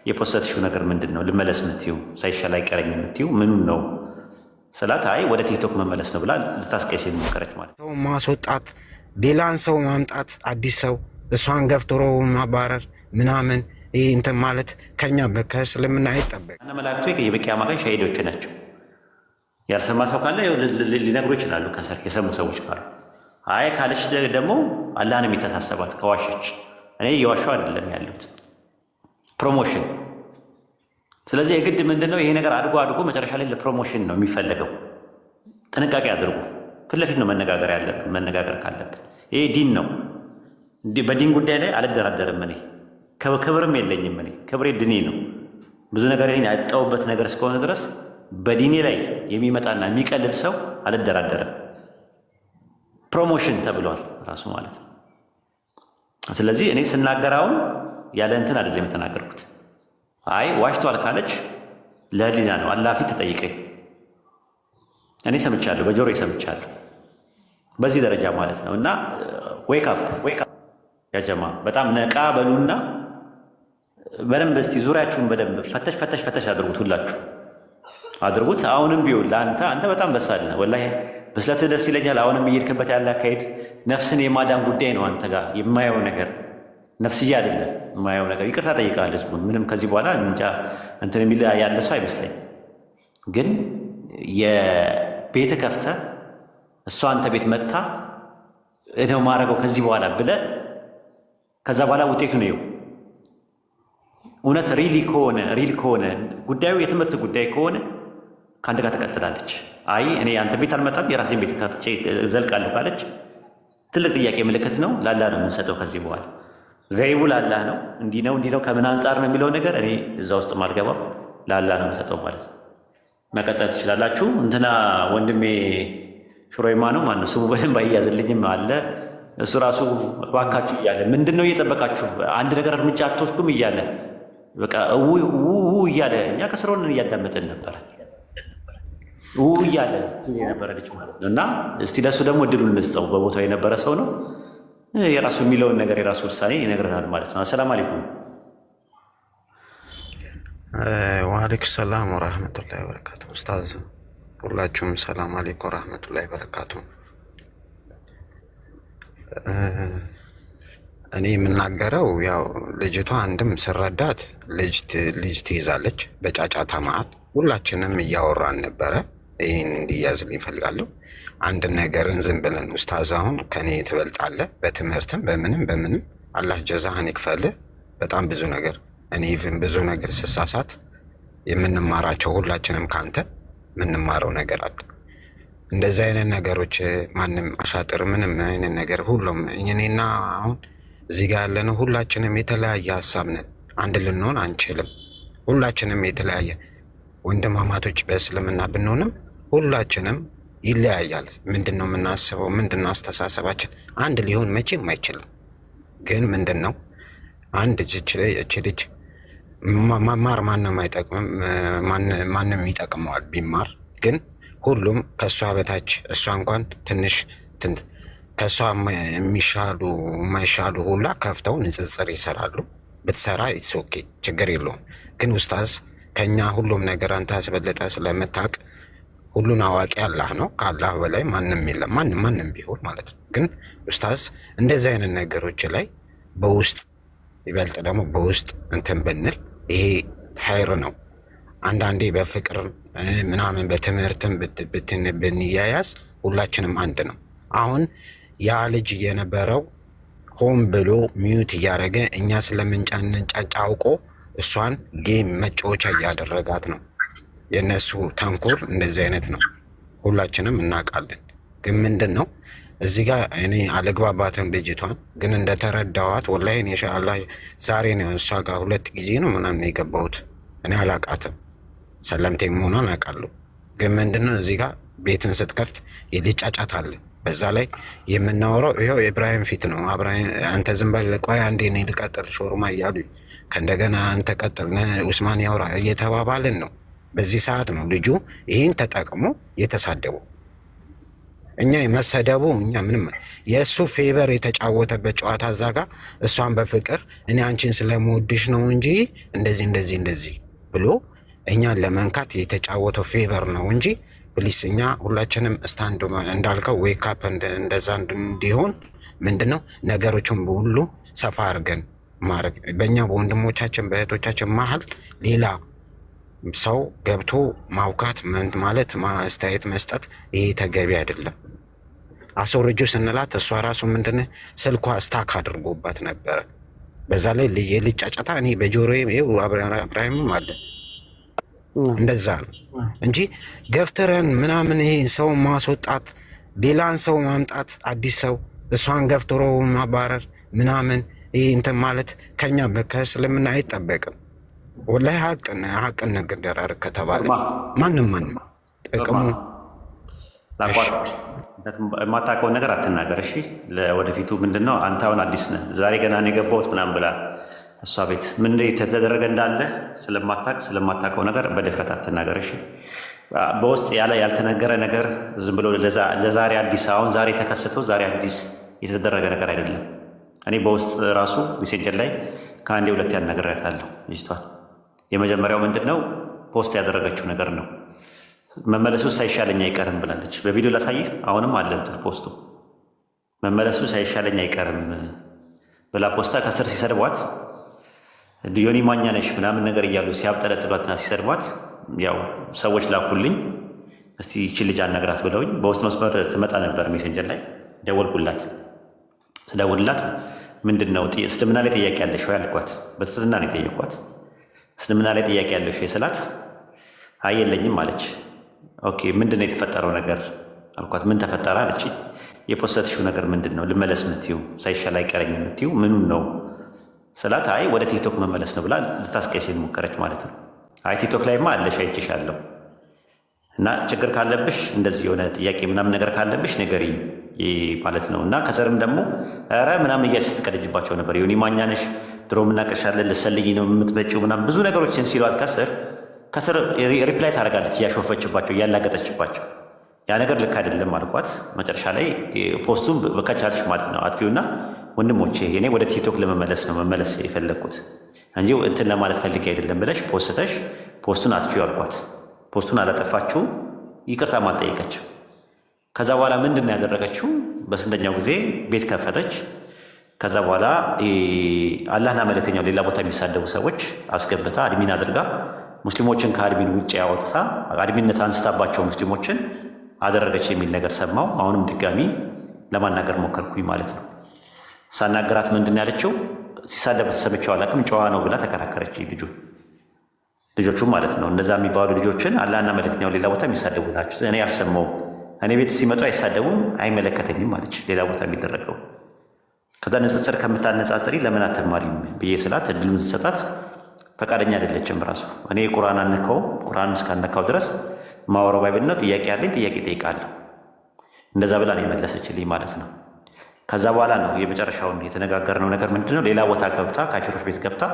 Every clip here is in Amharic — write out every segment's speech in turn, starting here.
የ post ሽው ነገር ምንድን ነው? ልመለስ የምትይው፣ ሳይሻል አይቀረኝ የምትይው ምኑን ነው ስላት፣ አይ ወደ ቲክቶክ መመለስ ነው ብላ ልታስቀይስ ሞከረች ማለት ሰው ማስወጣት፣ ሌላን ሰው ማምጣት፣ አዲስ ሰው እሷን ገፍትሮ ማባረር ምናምን ይህ እንትን ማለት ከኛ ከእስልምና አይጠበቅ። እና መላእክቱ የቂያማ ቀን ሻሂዶች ናቸው። ያልሰማ ሰው ካለ ሊነግሩ ይችላሉ፣ ከስር የሰሙ ሰዎች ካሉ። አይ ካለች ደግሞ አላህን የሚተሳሰባት ከዋሸች፣ እኔ እየዋሸሁ አይደለም ያሉት promotion። ስለዚህ የግድ ምንድነው ይሄ ነገር አድጎ አድጎ መጨረሻ ላይ ለ promotion ነው የሚፈለገው። ጥንቃቄ አድርጉ። ፊት ለፊት ነው መነጋገር ያለብን። መነጋገር ካለብን ይሄ ዲን ነው። በዲን ጉዳይ ላይ አልደራደርም። እኔ ክብርም የለኝም። እኔ ክብሬ ዲኔ ነው። ብዙ ነገር ያጣሁበት ነገር እስከሆነ ድረስ በዲኔ ላይ የሚመጣና የሚቀልድ ሰው አልደራደርም። Promotion ተብሏል ራሱ ማለት ነው። ስለዚህ እኔ ስናገር አሁን ያለ እንትን አይደለም የተናገርኩት። አይ ዋሽቷል ካለች ለህሊና ነው፣ አላህ ፊት ተጠይቀኝ። እኔ ሰምቻለሁ፣ በጆሮ ሰምቻለሁ። በዚህ ደረጃ ማለት ነው። እና wake up ያጀማ፣ በጣም ነቃ በሉና በደንብ እስቲ ዙሪያችሁን በደንብ ፈተሽ ፈተሽ ፈተሽ አድርጉት፣ ሁላችሁ አድርጉት። አሁንም ቢሆን ለአንተ አንተ በጣም በሳል ነህ፣ ወላሂ ብስለትህ ደስ ይለኛል። አሁንም እየሄድክበት ያለ አካሄድ ነፍስን የማዳን ጉዳይ ነው። አንተ ጋር የማየው ነገር ነፍስያ አይደለም የማየው ነገር። ይቅርታ ጠይቀሃል ህዝቡን። ምንም ከዚህ በኋላ እንጃ እንትን የሚል ያለ ሰው አይመስለኝ። ግን የቤት ከፍተህ እሷ አንተ ቤት መጥታ እኔው ማድረገው ከዚህ በኋላ ብለህ ከዛ በኋላ ውጤቱ ነው። እውነት really ከሆነ፣ real ከሆነ ጉዳዩ፣ የትምህርት ጉዳይ ከሆነ ከአንተ ጋር ትቀጥላለች። አይ እኔ አንተ ቤት አልመጣም፣ የራሴን ቤት ከፍቼ ዘልቃለሁ ካለች ትልቅ ጥያቄ ምልክት ነው። ላላህ ነው የምንሰጠው ከዚህ በኋላ፣ ገይቡ ላላህ ነው። እንዲህ ነው፣ እንዲህ ነው፣ ከምን አንጻር ነው የሚለው ነገር እኔ እዛ ውስጥ አልገባም። ላላህ ነው የምሰጠው ማለት ነው። መቀጠል ትችላላችሁ። እንትና ወንድሜ ሽሮይማ ነው ማነው ስሙ በደንብ አይያዝልኝም አለ፣ እሱ ራሱ እባካችሁ እያለ፣ ምንድን ነው እየጠበቃችሁ፣ አንድ ነገር እርምጃ አትወስዱም እያለ፣ በቃ እው እያለ እኛ ከስር ሆነን እያዳመጥን ነበረ። እው እያለ የነበረ ልጅ ማለት ነው። እና እስቲ ለእሱ ደግሞ እድሉን እንስጠው። በቦታው የነበረ ሰው ነው። የራሱ የሚለውን ነገር፣ የራሱ ውሳኔ ይነግረናል ማለት ነው። አሰላም አለይኩም። ወአለይኩም ሰላም ወራህመቱላሂ ወበረካቱ። ኡስታዝ፣ ሁላችሁም ሰላም አለይኩም ወራህመቱላሂ ወበረካቱ። እኔ የምናገረው ያው ልጅቷ አንድም ስረዳት ልጅ ትይዛለች በጫጫታ መሀል ሁላችንም እያወራን ነበረ። ይህን እንዲያዝልኝ እፈልጋለሁ። አንድ ነገርን ዝም ብለን ኡስታዝ አሁን ከኔ ትበልጣለህ በትምህርትም በምንም በምንም፣ አላህ ጀዛህን ይክፈልህ። በጣም ብዙ ነገር እኔ even ብዙ ነገር ስሳሳት የምንማራቸው ሁላችንም ከአንተ የምንማረው ነገር አለ። እንደዚህ አይነት ነገሮች ማንም አሻጥር ምንም አይነት ነገር ሁሉም እኔና አሁን እዚህ ጋር ያለነው ሁላችንም የተለያየ ሀሳብ ነን። አንድ ልንሆን አንችልም። ሁላችንም የተለያየ ወንድማማቶች በእስልምና ብንሆንም ሁላችንም ይለያያል። ምንድን ነው የምናስበው? ምንድን ነው አስተሳሰባችን? አንድ ሊሆን መቼም አይችልም። ግን ምንድን ነው አንድ እች ልጅ መማር ማንም አይጠቅምም፣ ማንም ይጠቅመዋል ቢማር። ግን ሁሉም ከእሷ በታች፣ እሷ እንኳን ትንሽ፣ ከእሷ የሚሻሉ የማይሻሉ ሁላ ከፍተው ንጽጽር ይሰራሉ። ብትሰራ it's okay፣ ችግር የለውም። ግን ኡስታዝ ከኛ ሁሉም ነገር አንተ አስበልጠ ስለምታውቅ፣ ሁሉን አዋቂ አላህ ነው። ከአላህ በላይ ማንም የለም። ማንም ማንም ቢሆን ማለት ነው። ግን ኡስታዝ እንደዚህ አይነት ነገሮች ላይ በውስጥ፣ ይበልጥ ደግሞ በውስጥ እንትን ብንል ይሄ ኸይር ነው። አንዳንዴ በፍቅር ምናምን በትምህርትም ብንያያዝ ሁላችንም አንድ ነው። አሁን ያ ልጅ የነበረው ሆን ብሎ mute እያደረገ እኛ ስለምንጫንጫጫ አውቆ እሷን game መጫወቻ እያደረጋት ነው። የእነሱ ተንኮል እንደዚህ አይነት ነው። ሁላችንም እናውቃለን። ግን ምንድን ነው እዚህ ጋር እኔ አልግባባትም ልጅቷን፣ ግን እንደተረዳዋት ወላሂ እኔ ኢንሻአላህ ዛሬ ነው እሷ ጋር ሁለት ጊዜ ነው ምናምን የገባሁት። እኔ አላውቃትም፣ ሰለምቴ መሆኗን አውቃለሁ። ግን ምንድን ነው እዚህ ጋር ቤትን ስትከፍት የልጅ ጫጫታ አለ። በዛ ላይ የምናወራው ይኸው ኢብራሂም ፊት ነው። አንተ ዝም በል፣ ቆይ አንዴ እኔ ልቀጥል ሾርማ እያሉ፣ ከእንደገና አንተ ቀጥል፣ ኡስማን ያውራ እየተባባልን ነው። በዚህ ሰዓት ነው ልጁ ይህን ተጠቅሞ የተሳደበው። እኛ መሰደቡ እኛ ምንም የእሱ favor የተጫወተበት ጨዋታ እዛ ጋ እሷን በፍቅር እኔ አንቺን ስለምወድሽ ነው እንጂ እንደዚህ እንደዚህ እንደዚህ ብሎ እኛን ለመንካት የተጫወተው favor ነው እንጂ please እኛ ሁላችንም stand እንዳልከው wake up እንደዛ እንዲሆን ምንድን ነው ነገሮችን ሁሉ ሰፋ አድርገን ማድረግ በእኛ በወንድሞቻችን በእህቶቻችን መሀል ሌላ ሰው ገብቶ ማውካት ማለት ማስተያየት መስጠት ይሄ ተገቢ አይደለም። አስወርጁ ስንላት እሷ ራሱ ምንድን ስልኳ stuck አድርጎባት ነበረ። በዛ ላይ የልጅ ጫጫታ እኔ በጆሮዬ አብርሃምም አለ እንደዛ ነው እንጂ ገፍትረን ምናምን ይሄ ሰው ማስወጣት ሌላን ሰው ማምጣት አዲስ ሰው እሷን ገፍትሮ ማባረር ምናምን ይህ እንትን ማለት ከኛ ከእስልምና አይጠበቅም። ወላሂ ሀቅን ነገር ከተባለ ማንም ማንም ጥቅሙ የማታውቀውን ነገር አትናገር። እሺ ለወደፊቱ ምንድን ነው አንተ አሁን አዲስ ነህ፣ ዛሬ ገና ነው የገባሁት ምናምን ብላ እሷ ቤት ምን የተደረገ እንዳለ ስለማታውቀው ነገር በድፍረት አትናገር። እሺ በውስጥ ያለ ያልተነገረ ነገር ዝም ብሎ ለዛሬ አዲስ አሁን ዛሬ ተከስቶ ዛሬ አዲስ የተደረገ ነገር አይደለም። እኔ በውስጥ ራሱ ሜሴንጀር ላይ ከአንዴ ሁለት ያናግሬያታለሁ ልጅቷን። የመጀመሪያው ምንድን ነው post ያደረገችው ነገር ነው። መመለሱ ሳይሻለኝ አይቀርም ብላለች። በቪዲዮ ላሳይህ፣ አሁንም አለ እንትን post ኡ። መመለሱ ሳይሻለኝ አይቀርም ብላ ፖስታ ከስር ሲሰድቧት ዮኒ ማኛ ነሽ ምናምን ነገር እያሉ ሲያብጠለጥሏትና ሲሰድቧት ያው ሰዎች ላኩልኝ፣ እስቲ ይቺን ልጅ አናግራት ብለውኝ በውስጥ መስመር ትመጣ ነበር ሜሴንጀር ላይ ደወልኩላት። ስደውልላት ምንድን ነው እስልምና ላይ ጥያቄ ያለሽ ወይ አልኳት። በትህትና ነው የጠየኳት። እስልምና ላይ ጥያቄ ያለሽ ወይ ስላት አይ የለኝም አለች። Okay ምንድን ነው የተፈጠረው ነገር አልኳት። ምን ተፈጠረ አለች። የ post ሽው ነገር ምንድን ነው? ልመለስ የምትይው ሳይሻል አይቀረኝ የምትይው ምኑን ነው ስላት አይ ወደ ቲክቶክ መመለስ ነው ብላ ልታስቀይሰኝ ሞከረች ማለት ነው። አይ ቲክቶክ ላይማ አለሽ አይቼሻለሁ እና ችግር ካለብሽ እንደዚህ የሆነ ጥያቄ ምናምን ነገር ካለብሽ ንገሪኝ ማለት ነው። እና ከስርም ደግሞ ኧረ ምናምን እያልሽ ስትቀልጅባቸው ነበር። ዮኒ ማኛ ነሽ፣ ድሮ እናቅሻለን፣ ልትሰልይ ነው የምትመጪው ምናምን ብዙ ነገሮችን ሲሏት ከስር ከስር reply ታደርጋለች፣ እያሾፈችባቸው እያላገጠችባቸው። ያ ነገር ልክ አይደለም አልኳት። መጨረሻ ላይ post ኡን በከቻልሽ ማለት ነው አጥፊውና ወንድሞቼ እኔ ወደ ቲክቶክ ለመመለስ ነው መመለስ የፈለግኩት እንጂ እንትን ለማለት ፈልጌ አይደለም ብለሽ ፖስተሽ post ኡን አጥፊው አልኳት። post ኡን አላጠፋችውም፣ ይቅርታም አልጠየቀችም። ከዛ በኋላ ምንድን ነው ያደረገችው? በስንተኛው ጊዜ ቤት ከፈተች። ከዛ በኋላ አላህና መልእክተኛው ሌላ ቦታ የሚሳደቡ ሰዎች አስገብታ admin አድርጋ ሙስሊሞችን ከ admin ውጭ ያወጥታ admin ነት አንስታባቸው ሙስሊሞችን አደረገች የሚል ነገር ሰማው። አሁንም ድጋሚ ለማናገር ሞከርኩኝ ማለት ነው። ሳናገራት ምንድን ያለችው ሲሳደብ ተሰምቼው አላውቅም፣ ጨዋ ነው ብላ ተከራከረች። ልጁ ልጆቹ ማለት ነው እነዛ የሚባሉ ልጆችን አላህና መልእክተኛው ሌላ ቦታ የሚሳደቡ ናቸው። እኔ አልሰማውም። እኔ ቤት ሲመጡ አይሳደቡም፣ አይመለከተኝም አለች። ሌላ ቦታ የሚደረገው ከዛ ንጽጽር ከምታነጻጽሪ ለምን አትማሪም ብዬ ስላት እድሉን ስሰጣት ፈቃደኛ አይደለችም። ራሱ እኔ ቁርአን አልነካውም፣ ቁርአን እስካልነካው ድረስ ማወራው Bible ነው። ጥያቄ ያለኝ ጥያቄ ጠይቃለሁ። እንደዛ ብላ ነው የመለሰችልኝ ማለት ነው። ከዛ በኋላ ነው የመጨረሻውን የተነጋገርነው ነገር ምንድን ነው? ሌላ ቦታ ገብታ ካፊሮች ቤት ገብታ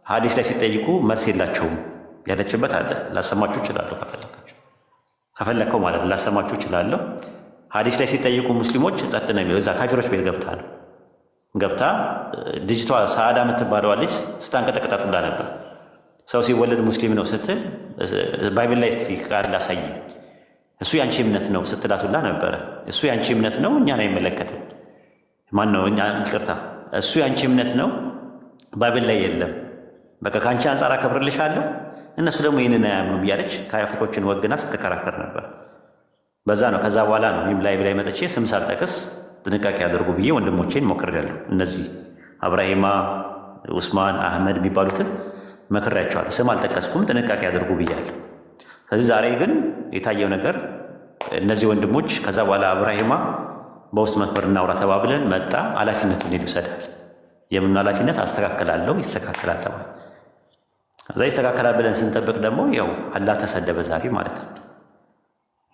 ሀዲስ ላይ ሲጠይቁ መልስ የላቸውም ያለችበት አለ። ላሰማችሁ እችላለሁ ከፈለካችሁ ከፈለከው ማለት ነው ላሰማችሁ እችላለሁ። ሀዲስ ላይ ሲጠይቁ ሙስሊሞች ጸጥ ነው የሚለው። እዛ ካፊሮች ቤት ገብታ ነው ገብታ ልጅቷ ሰዓዳ የምትባለዋ ልጅ ስታንቀጠቅጣት ብላ ነበር። ሰው ሲወለድ ሙስሊም ነው ስትል Bible ላይ እስቲ ቃል ላሳይ፣ እሱ የአንቺ እምነት ነው ስትላት ሁላ ነበረ። እሱ የአንቺ እምነት ነው እኛን አይመለከትም። ማን ነው? ይቅርታ፣ እሱ የአንቺ እምነት ነው Bible ላይ የለም። በቃ ከአንቺ አንጻር አከብርልሻለሁ፣ እነሱ ደግሞ ይህንን አያምኑም እያለች ካፊሮችን ወግና ስትከራከር ነበር። በዛ ነው። ከዛ በኋላ ነው እኔም ላይ ላይ መጥቼ ስም ሳልጠቅስ ጥንቃቄ አድርጉ ብዬ ወንድሞቼን ሞክሬያለሁ። እነዚህ አብራሂማ፣ ኡስማን፣ አህመድ የሚባሉትን መክሬያቸዋለሁ። ስም አልጠቀስኩም፣ ጥንቃቄ አድርጉ ብያለሁ። ስለዚህ ዛሬ ግን የታየው ነገር እነዚህ ወንድሞች ከዛ በኋላ አብራሂማ በውስጥ መስመር እናውራ ተባብለን መጣ። ኃላፊነቱን ይውሰዳል። የምን ኃላፊነት አስተካክላለሁ፣ ይስተካከላል ተባለ። ከዛ ይስተካከላል ብለን ስንጠብቅ ደግሞ ያው አላህ ተሰደበ ዛሬ ማለት ነው።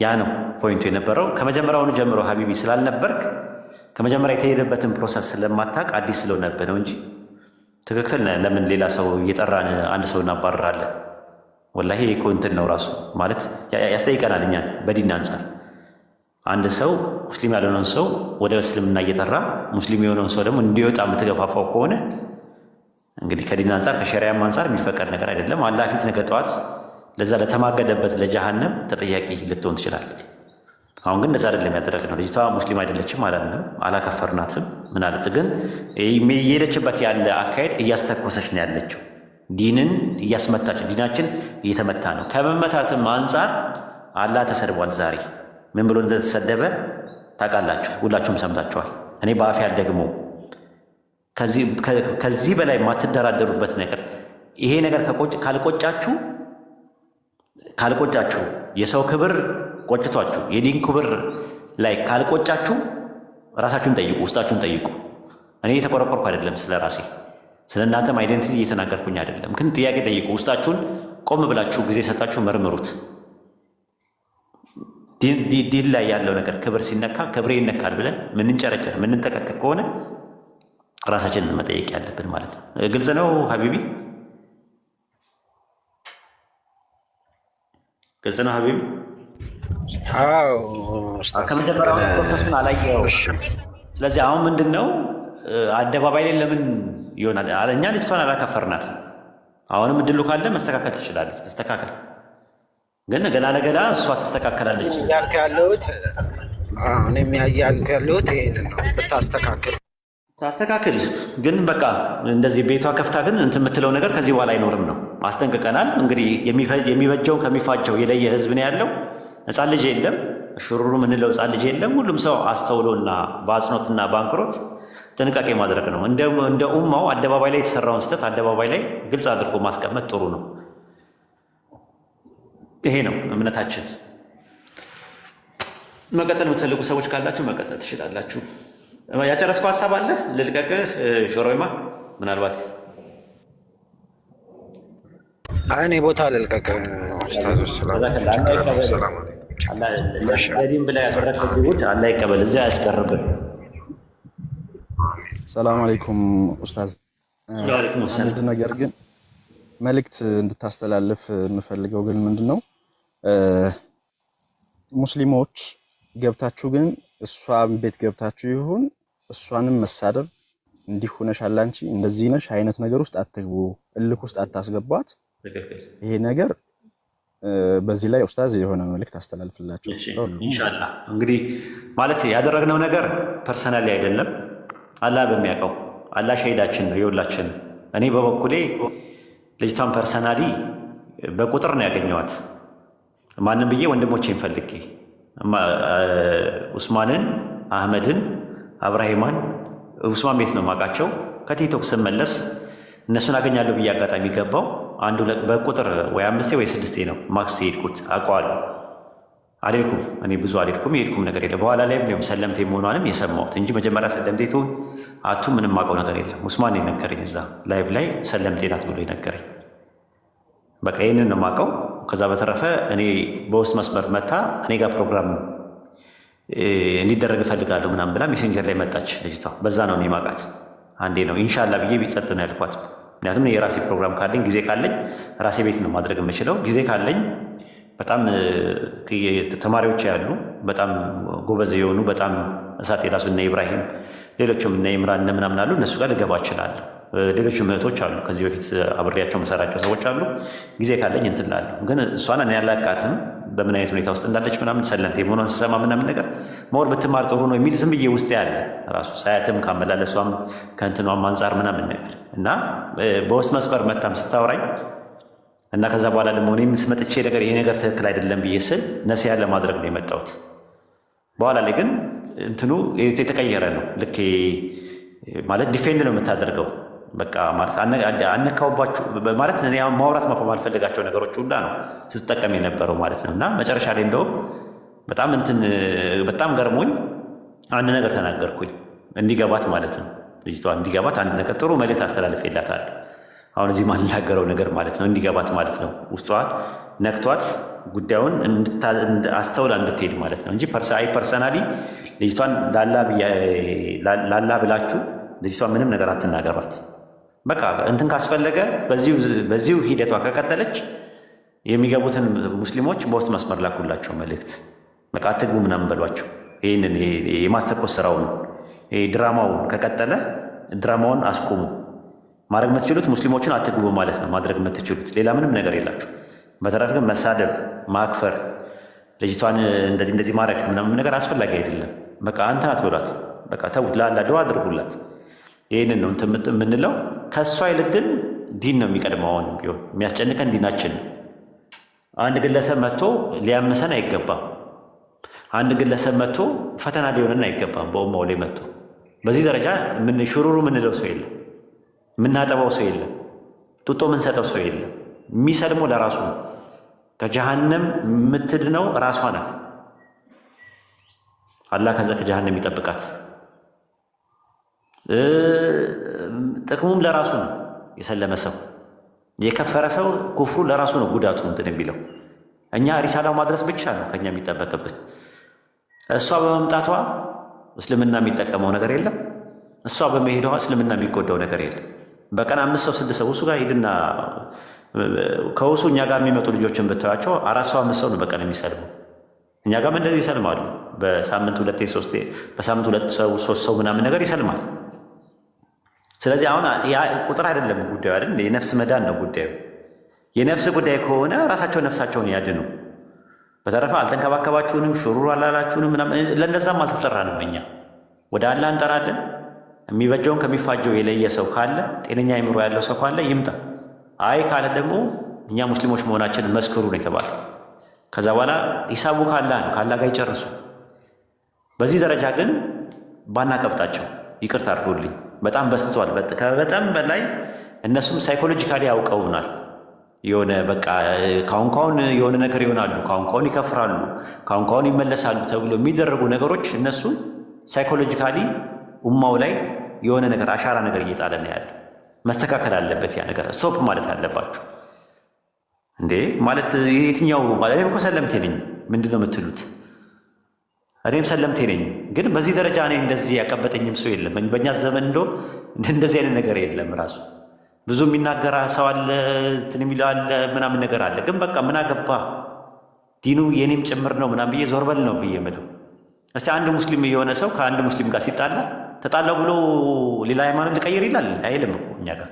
ያ ነው point ኡ የነበረው። ከመጀመሪያውኑ ጀምሮ ሀቢቢ ስላልነበርክ ከመጀመሪያ የተሄደበትን process ስለማታውቅ አዲስ ስለሆነብህ ነው እንጂ ትክክል ነህ። ለምን ሌላ ሰው እየጠራን አንድ ሰው እናባርራለን? ወላሂ እኮ እንትን ነው ራሱ ማለት ያስጠይቀናል እኛን በዲን አንጻር። አንድ ሰው ሙስሊም ያልሆነውን ሰው ወደ እስልምና እየጠራ ሙስሊም የሆነውን ሰው ደግሞ እንዲወጣ የምትገፋፋው ከሆነ እንግዲህ ከዲን አንጻር ከሸሪያም አንጻር የሚፈቀድ ነገር አይደለም። አላህ ፊት ነገ ጠዋት ለዛ ለተማገደበት ለጀሃነም ተጠያቂ ልትሆን ትችላለህ። አሁን ግን እንደዛ አይደለም ያደረግነው። ልጅቷ ሙስሊም አይደለችም አላልንም፣ አላከፈርናትም። ምናለት ግን እየሄደችበት ያለ አካሄድ እያስተኮሰች ነው ያለችው። ዲንን እያስመታች፣ ዲናችን እየተመታ ነው። ከመመታትም አንጻር አላህ ተሰድቧል። ዛሬ ምን ብሎ እንደተሰደበ ታውቃላችሁ፣ ሁላችሁም ሰምታችኋል። እኔ በአፌ አልደግመውም። ከዚህ በላይ የማትደራደሩበት ነገር ይሄ ነገር ካልቆጫችሁ ካልቆጫችሁ የሰው ክብር ቆጭቷችሁ የዲን ክብር ላይ ካልቆጫችሁ ራሳችሁን ጠይቁ፣ ውስጣችሁን ጠይቁ። እኔ የተቆረቆርኩ አይደለም ስለ ራሴ ስለ እናንተም identity እየተናገርኩኝ አይደለም። ግን ጥያቄ ጠይቁ። ውስጣችሁን ቆም ብላችሁ ጊዜ ሰጣችሁ መርምሩት። ዲን ላይ ያለው ነገር ክብር ሲነካ ክብሬ ይነካል ብለን ምንንጨረጨር ምንንጠቀጠቅ ከሆነ ራሳችንን መጠየቅ ያለብን ማለት ነው። ግልጽ ነው حبيبي፣ ግልጽ ነው حبيبي። ከመጀመሪያው process ኡን አላየኸውም። ስለዚህ አሁን ምንድን ነው አደባባይ ላይ ለምን ይሆናል? እኛ ልጅቷን አላከፈርናትም። አሁንም እድሉ ካለ መስተካከል ትችላለች፣ ተስተካከል። ግን ገና ለገና እሷ ትስተካከላለች ያልክ ያለሁት እኔም ያልክ ያለሁት ይሄንን ነው፣ ብታስተካክል ታስተካክል። ግን በቃ እንደዚህ ቤቷ ከፍታ ግን እንትን የምትለው ነገር ከዚህ በኋላ አይኖርም ነው። አስጠንቅቀናል። እንግዲህ የሚበጀውን ከሚፋጀው የለየ ህዝብ ነው ያለው። ህፃን ልጅ የለም፣ ሽሩሩ የምንለው ህፃን ልጅ የለም። ሁሉም ሰው አስተውሎና በአጽኖትና በአንክሮት ጥንቃቄ ማድረግ ነው። እንደ ኡማው አደባባይ ላይ የተሰራውን ስህተት አደባባይ ላይ ግልጽ አድርጎ ማስቀመጥ ጥሩ ነው። ይሄ ነው እምነታችን። መቀጠል የምትፈልጉ ሰዎች ካላችሁ መቀጠል ትችላላችሁ። ያጨረስከው ሀሳብ አለ ልልቀቅህ? ሾሮማ ምናልባት እኔ ቦታ ልልቀቅ። ኡስታዝ ሰላም ለዲን ብለህ ያደረግከው ጅሁድ አላህ ይቀበል፣ እዚያ አያስቀርብን። ሰላም አለይኩም ኡስታዝ። አንድ ነገር ግን መልእክት እንድታስተላልፍ የምፈልገው ግን ምንድን ነው ሙስሊሞች ገብታችሁ ግን እሷን ቤት ገብታችሁ ይሁን እሷንም መሳደብ እንዲህ ሆነሻል አንቺ እንደዚህ ነሽ አይነት ነገር ውስጥ አትግቡ፣ እልክ ውስጥ አታስገቧት። ይሄ ነገር በዚህ ላይ ኡስታዝ የሆነ መልእክት አስተላልፍላቸው ኢንሻአላህ። እንግዲህ ማለት ያደረግነው ነገር personally አይደለም፣ አላህ በሚያውቀው አላህ ሸሂዳችን ነው የሁላችን። እኔ በበኩሌ ልጅቷን personally በቁጥር ነው ያገኘዋት። ማንም ብዬ ወንድሞቼን ፈልጌ ኡስማንን፣ አህመድን፣ አብራሂማን ኡስማን ቤት ነው የማውቃቸው። ከቲክቶክ ስመለስ እነሱን አገኛለሁ ብዬ አጋጣሚ ገባው። አንዱ በቁጥር ወይ አምስቴ ወይ ስድስቴ ነው max የሄድኩት አውቀዋለሁ። አልሄድኩም፣ እኔ ብዙ አልሄድኩም፣ የሄድኩም ነገር የለም። በኋላ ላይም ሰለምቴ መሆኗንም የሰማሁት እንጂ መጀመሪያ ሰለምቴ ትሁን አቱ ምንም አውቀው ነገር የለም። ኡስማን የነገረኝ እዛ live ላይ ሰለምቴ ናት ብሎ የነገረኝ በቃ ይህንን ነው የማውቀው። ከዛ በተረፈ እኔ በውስጥ መስመር መታ እኔ ጋር ፕሮግራም እንዲደረግ እፈልጋለሁ ምናምን ብላ ሜሴንጀር ላይ መጣች ልጅቷ። በዛ ነው እኔ የማውቃት። አንዴ ነው ኢንሻላ ብዬ ጸጥ ነው ያልኳት። ምክንያቱም የራሴ ፕሮግራም ካለኝ ጊዜ ካለኝ ራሴ ቤት ነው ማድረግ የምችለው። ጊዜ ካለኝ በጣም ተማሪዎች ያሉ በጣም ጎበዝ የሆኑ በጣም እሳት የላሱ እነ ኢብራሂም ሌሎችም እነ ኢምራን እነ ምናምን አሉ። እነሱ ጋር ልገባ እችላለሁ። ሌሎችም እህቶች አሉ፣ ከዚህ በፊት አብሬያቸው መሰራቸው ሰዎች አሉ። ጊዜ ካለኝ እንትን እላለሁ። ግን እሷን እኔ አላውቃትም በምን አይነት ሁኔታ ውስጥ እንዳለች ምናምን ሰለምቴ መሆኗን ስሰማ ምናምን ነገር መወር ብትማር ጥሩ ነው የሚል ዝም ብዬ ውስጥ ያለ ራሱ ሳያትም ካመላለሷም ከእንትኗም አንጻር ምናምን ነገር እና በውስጥ መስመር መታም ስታወራኝ እና ከዛ በኋላ ደግሞ እኔም ስመጥቼ ነገር ይሄ ነገር ትክክል አይደለም ብዬ ስል ነሲያ ለማድረግ ነው የመጣሁት። በኋላ ላይ ግን እንትኑ የተቀየረ ነው። ልክ ማለት defend ነው የምታደርገው። በቃ ማለት አነካውባችሁ ማለት እኔ ማውራት ማልፈልጋቸው ነገሮች ሁላ ነው ስትጠቀም የነበረው ማለት ነው። እና መጨረሻ ላይ እንደውም በጣም እንትን በጣም ገርሞኝ አንድ ነገር ተናገርኩኝ፣ እንዲገባት ማለት ነው። ልጅቷ እንዲገባት አንድ ነገር ጥሩ መልእክት አስተላልፌላታለሁ። አሁን እዚህ ማልናገረው ነገር ማለት ነው፣ እንዲገባት ማለት ነው። ውስጧ ነክቷት ጉዳዩን አስተውላ እንድትሄድ ማለት ነው እንጂ አይ personally ልጅቷን ላላ ብላችሁ ልጅቷ ምንም ነገር አትናገሯት። በቃ እንትን ካስፈለገ በዚሁ ሂደቷ ከቀጠለች የሚገቡትን ሙስሊሞች በውስጥ መስመር ላኩላቸው መልእክት። በቃ አትግቡ ምናምን በሏቸው። ይህንን የማስተኮስ ስራውን ድራማውን ከቀጠለ ድራማውን አስቁሙ። ማድረግ የምትችሉት ሙስሊሞችን አትግቡ ማለት ነው። ማድረግ የምትችሉት ሌላ ምንም ነገር የላችሁ። በተረፈ ግን መሳደብ፣ ማክፈር፣ ልጅቷን እንደዚህ እንደዚህ ማድረግ ምናምን ነገር አስፈላጊ አይደለም። በቃ አንተ አትበሏት። በቃ ተውት፣ ለአላህ ዱዓ አድርጉላት። ይህንን ነው እንትን የምንለው። ከእሷ ይልቅ ግን ዲን ነው የሚቀድመው። አሁንም ቢሆን የሚያስጨንቀን ዲናችን ነው። አንድ ግለሰብ መጥቶ ሊያምሰን አይገባም። አንድ ግለሰብ መጥቶ ፈተና ሊሆነን አይገባም። በኡማው ላይ መጥቶ በዚህ ደረጃ ሹሩሩ የምንለው ሰው የለም፣ የምናጠባው ሰው የለም፣ ጡጦ የምንሰጠው ሰው የለም። የሚሰልመው ለራሱ ነው። ከጀሃነም የምትድነው ራሷ ናት። አላህ ከዛ ከጀሃነም ይጠብቃት። ጥቅሙም ለራሱ ነው። የሰለመ ሰው የከፈረ ሰው ኩፍሩ ለራሱ ነው ጉዳቱ እንትን የሚለው እኛ ሪሳላው ማድረስ ብቻ ነው ከኛ የሚጠበቅብን። እሷ በመምጣቷ እስልምና የሚጠቀመው ነገር የለም። እሷ በመሄዷ እስልምና የሚጎዳው ነገር የለም። በቀን አምስት ሰው ስድስት ሰው እሱ ጋር ሂድና ከውሱ እኛ ጋር የሚመጡ ልጆችን ብታያቸው አራት ሰው አምስት ሰው ነው በቀን የሚሰልመው። እኛ ጋርም እንደዚህ ይሰልማሉ። በሳምንት ሁለቴ ሶስቴ፣ በሳምንት ሁለት ሰው ሶስት ሰው ምናምን ነገር ይሰልማል። ስለዚህ አሁን ያ ቁጥር አይደለም ጉዳዩ አይደል? የነፍስ መዳን ነው ጉዳዩ። የነፍስ ጉዳይ ከሆነ ራሳቸው ነፍሳቸውን ያድኑ። በተረፈ አልተንከባከባችሁንም፣ ሹሩር አላላችሁንም፣ ለእነዛም አልተጠራንም። እኛ ወደ አላህ እንጠራለን። የሚበጀውን ከሚፋጀው የለየ ሰው ካለ፣ ጤነኛ አይምሮ ያለው ሰው ካለ ይምጣ። አይ ካለ ደግሞ እኛ ሙስሊሞች መሆናችንን መስክሩ ነው የተባለው። ከዛ በኋላ ሂሳቡ ካላ ነው፣ ካላ ጋር ይጨርሱ። በዚህ ደረጃ ግን ባናቀብጣቸው ይቅርታ አድርጎልኝ በጣም በስቷል። ከበጣም በላይ እነሱም psychologically ያውቀውናል። የሆነ በቃ ካሁን ካሁን የሆነ ነገር ይሆናሉ፣ ካሁን ካሁን ይከፍራሉ፣ ካሁን ካሁን ይመለሳሉ ተብሎ የሚደረጉ ነገሮች እነሱ psychologically ኡማው ላይ የሆነ ነገር አሻራ ነገር እየጣለ ነው ያለ። መስተካከል አለበት ያ ነገር፣ stop ማለት አለባችሁ እንዴ። ማለት የትኛው ማለት እኔም እኮ ሰለምቴ ነኝ። ምንድን ነው የምትሉት? እኔም ሰለምቴ ነኝ። ግን በዚህ ደረጃ እኔ እንደዚህ ያቀበጠኝም ሰው የለም። በእኛ ዘመን እንደውም እንደዚህ አይነት ነገር የለም። ራሱ ብዙ የሚናገር ሰው አለ፣ እንትን የሚለው አለ፣ ምናምን ነገር አለ። ግን በቃ ምን አገባ ዲኑ የኔም ጭምር ነው ምናምን ብዬ ዞር በል ነው ብዬ የምለው። እስቲ አንድ ሙስሊም የሆነ ሰው ከአንድ ሙስሊም ጋር ሲጣላ ተጣላው ብሎ ሌላ ሃይማኖት ልቀይር ይላል አይልም እኮ። እኛ ጋር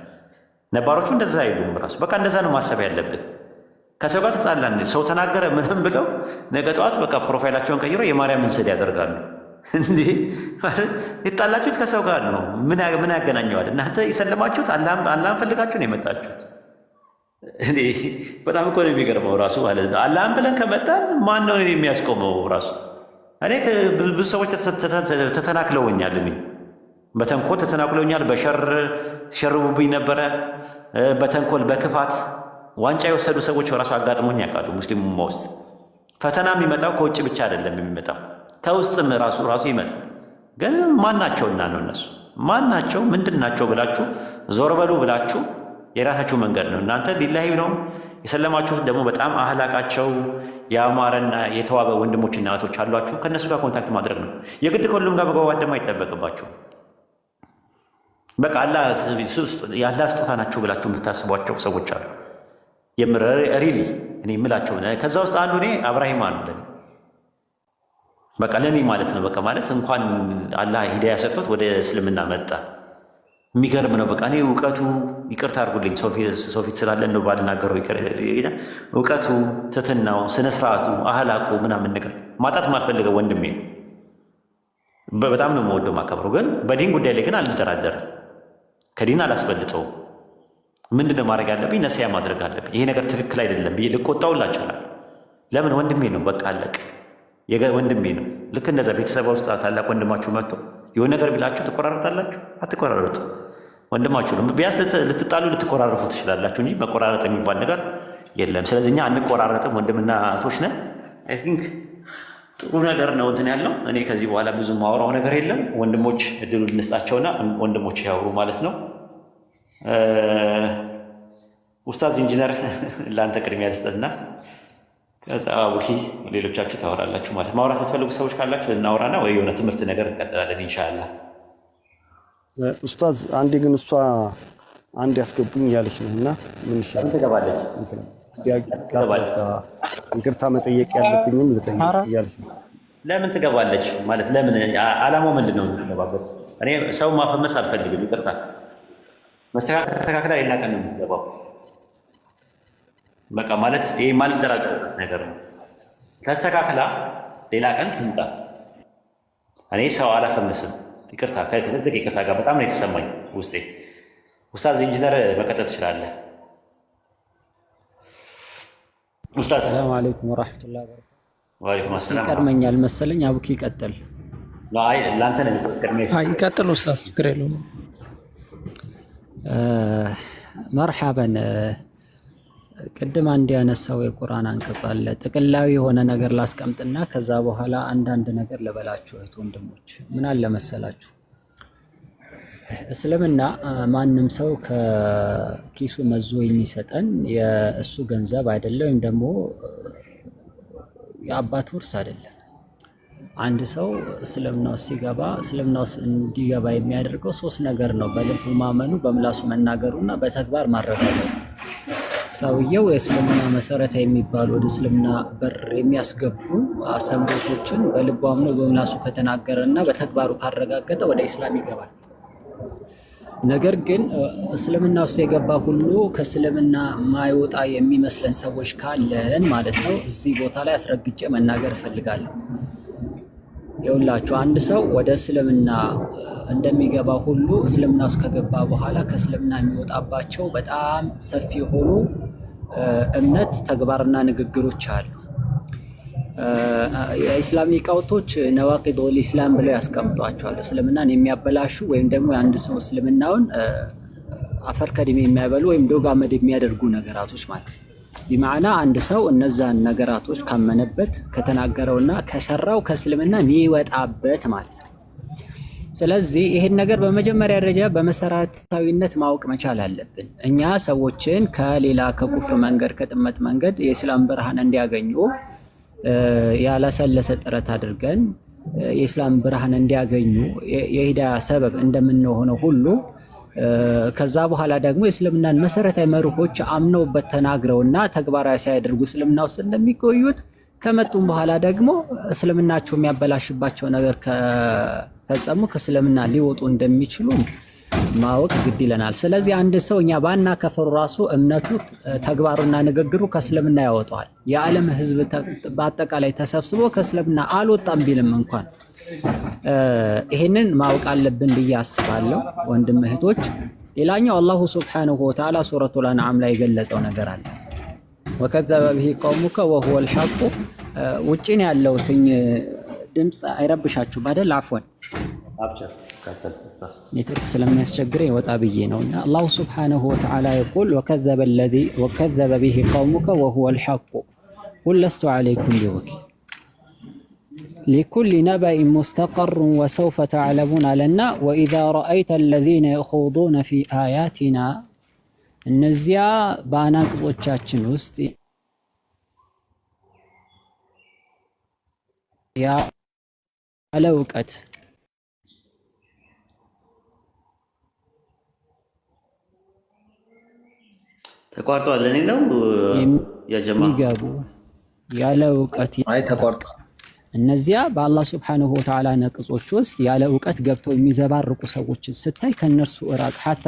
ነባሮቹ እንደዛ አይሉም። ራሱ በቃ እንደዛ ነው ማሰብ ያለብን። ከሰው ጋር ተጣላን ሰው ተናገረ ምንም ብለው ነገ ጠዋት በቃ profile ኣቸውን ቀይረው የማርያምን ስዕል ያደርጋሉ። እንዲህ የጣላችሁት ከሰው ጋር ነው። ምን ያገናኘዋል? እናንተ የሰለማችሁት አላህን ፈልጋችሁ ነው የመጣችሁት። እኔ በጣም እኮ ነው የሚገርመው ራሱ ማለት ነው። አላህን ብለን ከመጣን ማን ነው የሚያስቆመው? ራሱ እኔ ብዙ ሰዎች ተተናክለውኛል። እኔ በተንኮል ተተናክለውኛል። በሸር ሲሸርቡብኝ ነበረ። በተንኮል በክፋት ዋንጫ የወሰዱ ሰዎች ራሱ አጋጥሞኝ ያውቃሉ። ሙስሊም ኡማ ውስጥ ፈተና የሚመጣው ከውጭ ብቻ አይደለም የሚመጣው ከውስጥም ራሱ ራሱ ይመጣል። ግን ማናቸውና ነው እነሱ ማናቸው ምንድን ናቸው ብላችሁ ዞር በሉ ብላችሁ የራሳችሁ መንገድ ነው። እናንተ ሊላሂ ነው የሰለማችሁት። ደግሞ በጣም አህላቃቸው ያማረና የተዋበ ወንድሞችና እህቶች አሏችሁ። ከእነሱ ጋር contact ማድረግ ነው የግድ። ከሁሉም ጋር መግባባት ደግሞ አይጠበቅባችሁ። በቃ የአላህ ስጦታ ናቸው ብላችሁ የምታስቧቸው ሰዎች አሉ። የምር really እኔ የምላቸው ከዛ ውስጥ አንዱ እኔ አብራሂም አንዱ ለኔ በቃ ለኔ ማለት ነው። በቃ ማለት እንኳን አላህ ሂዳያ ሰጥቶት ወደ እስልምና መጣ። የሚገርም ነው። በቃ እኔ እውቀቱ ይቅርታ አድርጉልኝ ሰው ፊት ስላለ እንደው ባልናገረው፣ እውቀቱ፣ ትትናው፣ ስነ ስርዓቱ፣ አህላቁ ምናምን ነገር ማጣት ማልፈልገው ወንድሜ ነው። በጣም ነው የምወደው ማከብረው። ግን በዲን ጉዳይ ላይ ግን አልደራደርም። ከዲን አላስበልጠውም። ምንድን ነው ማድረግ ያለብኝ? ነሲያ ማድረግ አለብኝ። ይሄ ነገር ትክክል አይደለም ብዬ ልቆጣውላ እችላለሁ። ለምን ወንድሜ ነው። በቃ አለቅ ወንድሜ ነው። ልክ እንደዛ ቤተሰብ ውስጥ ታላቅ ወንድማችሁ መጥቶ የሆነ ነገር ቢላችሁ ትቆራረጣላችሁ? አትቆራረጡ። ወንድማችሁ ነው። ቢያንስ ልትጣሉ ልትቆራረፉ ትችላላችሁ እንጂ መቆራረጥ የሚባል ነገር የለም። ስለዚህ እኛ አንቆራረጥም፣ ወንድምና እህቶች ነን። I think ጥሩ ነገር ነው እንትን ያለው። እኔ ከዚህ በኋላ ብዙ ማውራው ነገር የለም። ወንድሞች እድሉ ልንስጣቸውና ወንድሞች ያውሩ ማለት ነው። ኡስታዝ ኢንጂነር ለአንተ ቅድሚያ ልስጠትና ከዛ አቡኪ ሌሎቻችሁ ታወራላችሁ ማለት ማውራት የምትፈልጉ ሰዎች ካላችሁ እናውራና ወይ የሆነ ትምህርት ነገር እንቀጥላለን ኢንሻአላህ። ኡስታዝ አንዴ ግን እሷ አንድ ያስገቡኝ እያለች ነው እና ምን ይሻላል? ትገባለች። ይቅርታ መጠየቅ ያለብኝም ልጠይቅ እያለች ነው። ለምን ትገባለች ማለት ለምን አላማው ምንድን ነው የምትገባበት? እኔ ሰው ማፈመስ አልፈልግም፣ ይቅርታ። መስተካከላ ሌላ ቀን ነው የምትገባው። በቃ ማለት ይሄ የማልደራደርበት ነገር ነው። ተስተካክላ ሌላ ቀን ትምጣ። እኔ ሰው አላፈመስም፣ ይቅርታ፣ ከትልቅ ይቅርታ ጋር በጣም ነው የተሰማኝ ውስጤ። ኡስታዝ ኢንጂነር መቀጠል ትችላለህ። ኡስታዝ ሰላም አለይኩም ወራህመቱላሂ ወበረካቱ። ወአለይኩም አሰላም። ይቀድመኛል መሰለኝ። አቡኪ ይቀጥል። አይ ለአንተ ነው ቅድሜ። አይ ይቀጥል ኡስታዝ፣ ችግር የለውም። መርሐበን። ቅድም አንድ ያነሳው የቁርአን አንቀጽ አለ። ጥቅላዊ የሆነ ነገር ላስቀምጥና ከዛ በኋላ አንዳንድ ነገር ልበላችሁ እህት ወንድሞች። ምን አለ መሰላችሁ፣ እስልምና ማንም ሰው ከኪሱ መዞ የሚሰጠን የእሱ ገንዘብ አይደለም፣ ወይም ደግሞ የአባት ውርስ አይደለም። አንድ ሰው እስልምና ውስጥ ሲገባ እስልምና ውስጥ እንዲገባ የሚያደርገው ሶስት ነገር ነው። በልቡ ማመኑ፣ በምላሱ መናገሩ እና በተግባር ማረጋገጡ። ሰውየው የእስልምና መሰረታዊ የሚባሉ ወደ እስልምና በር የሚያስገቡ አስተምህሮቶችን በልቡ አምኖ በምላሱ ከተናገረ እና በተግባሩ ካረጋገጠ ወደ ኢስላም ይገባል። ነገር ግን እስልምና ውስጥ የገባ ሁሉ ከእስልምና ማይወጣ የሚመስለን ሰዎች ካለን ማለት ነው፣ እዚህ ቦታ ላይ አስረግጬ መናገር እፈልጋለሁ። ይኸውላችሁ አንድ ሰው ወደ እስልምና እንደሚገባ ሁሉ እስልምና ውስጥ ከገባ በኋላ ከእስልምና የሚወጣባቸው በጣም ሰፊ የሆኑ እምነት፣ ተግባርና ንግግሮች አሉ። የኢስላም ሊቃውንቶች ነዋቂዱል ኢስላም ብለው ያስቀምጧቸዋል። እስልምናን የሚያበላሹ ወይም ደግሞ የአንድ ሰው እስልምናውን አፈር ከድሜ የሚያበሉ ወይም ዶግ አመድ የሚያደርጉ ነገራቶች ማለት ነው። ቢማዕና አንድ ሰው እነዛን ነገራቶች ካመነበት ከተናገረውና ከሰራው ከእስልምና የሚወጣበት ማለት ነው። ስለዚህ ይህን ነገር በመጀመሪያ ደረጃ በመሰረታዊነት ማወቅ መቻል አለብን። እኛ ሰዎችን ከሌላ ከኩፍር መንገድ ከጥመት መንገድ የእስላም ብርሃን እንዲያገኙ ያላሰለሰ ጥረት አድርገን የእስላም ብርሃን እንዲያገኙ የሂዳያ ሰበብ እንደምንሆነው ሁሉ ከዛ በኋላ ደግሞ የእስልምናን መሰረታዊ መርሆች አምነውበት ተናግረውና ተግባራዊ ሳያደርጉ እስልምና ውስጥ እንደሚቆዩት ከመጡም በኋላ ደግሞ እስልምናቸው የሚያበላሽባቸው ነገር ከፈጸሙ ከእስልምና ሊወጡ እንደሚችሉ ማወቅ ግድ ይለናል። ስለዚህ አንድ ሰው እኛ ባና ከፈሩ ራሱ እምነቱ ተግባሩና ንግግሩ ከእስልምና ያወጣዋል። የዓለም ሕዝብ በአጠቃላይ ተሰብስቦ ከእስልምና አልወጣም ቢልም እንኳን ይሄንን ማወቅ አለብን ብዬ አስባለሁ ወንድም እህቶች። ሌላኛው አላሁ ሱብሓነሁ ወተዓላ ሱረቱል አንዓም ላይ የገለጸው ነገር አለ። ወከዘበ ብሂ ቀውሙከ ወሁወል ሐቁ። ውጭ ነው ያለሁትኝ፣ ድምፅ አይረብሻችሁም አይደል? አፍወን ኔትወርክ ስለሚያስቸግረኝ ወጣ ብዬ ነው። እና አላሁ ሱብሓነሁ ወተዓላ የቁል ወከዘበ ብሂ ቀውሙከ ወሁወል ሐቁ ቁል ለስቱ ዓለይኩም ቢወኪል ሊኩል ነበኢን ሙስተቀሩን ወሰውፈ ተዕለሙን አለና ወኢዛ ረአይተ አለዚነ የኹዱነ ፊ አያቲና እነዚያ በአናቅጾቻችን ውስጥ ያለ እውቀት ተቋርጧል። እኔ ነው ያጀማ የሚገቡ ያለ እውቀት አይ ተቋርጧል። እነዚያ በአላህ ስብሓንሁ ወተዓላ ነቅጾች ውስጥ ያለ እውቀት ገብተው የሚዘባርቁ ሰዎችን ስታይ ከእነርሱ እራቅ። ሐታ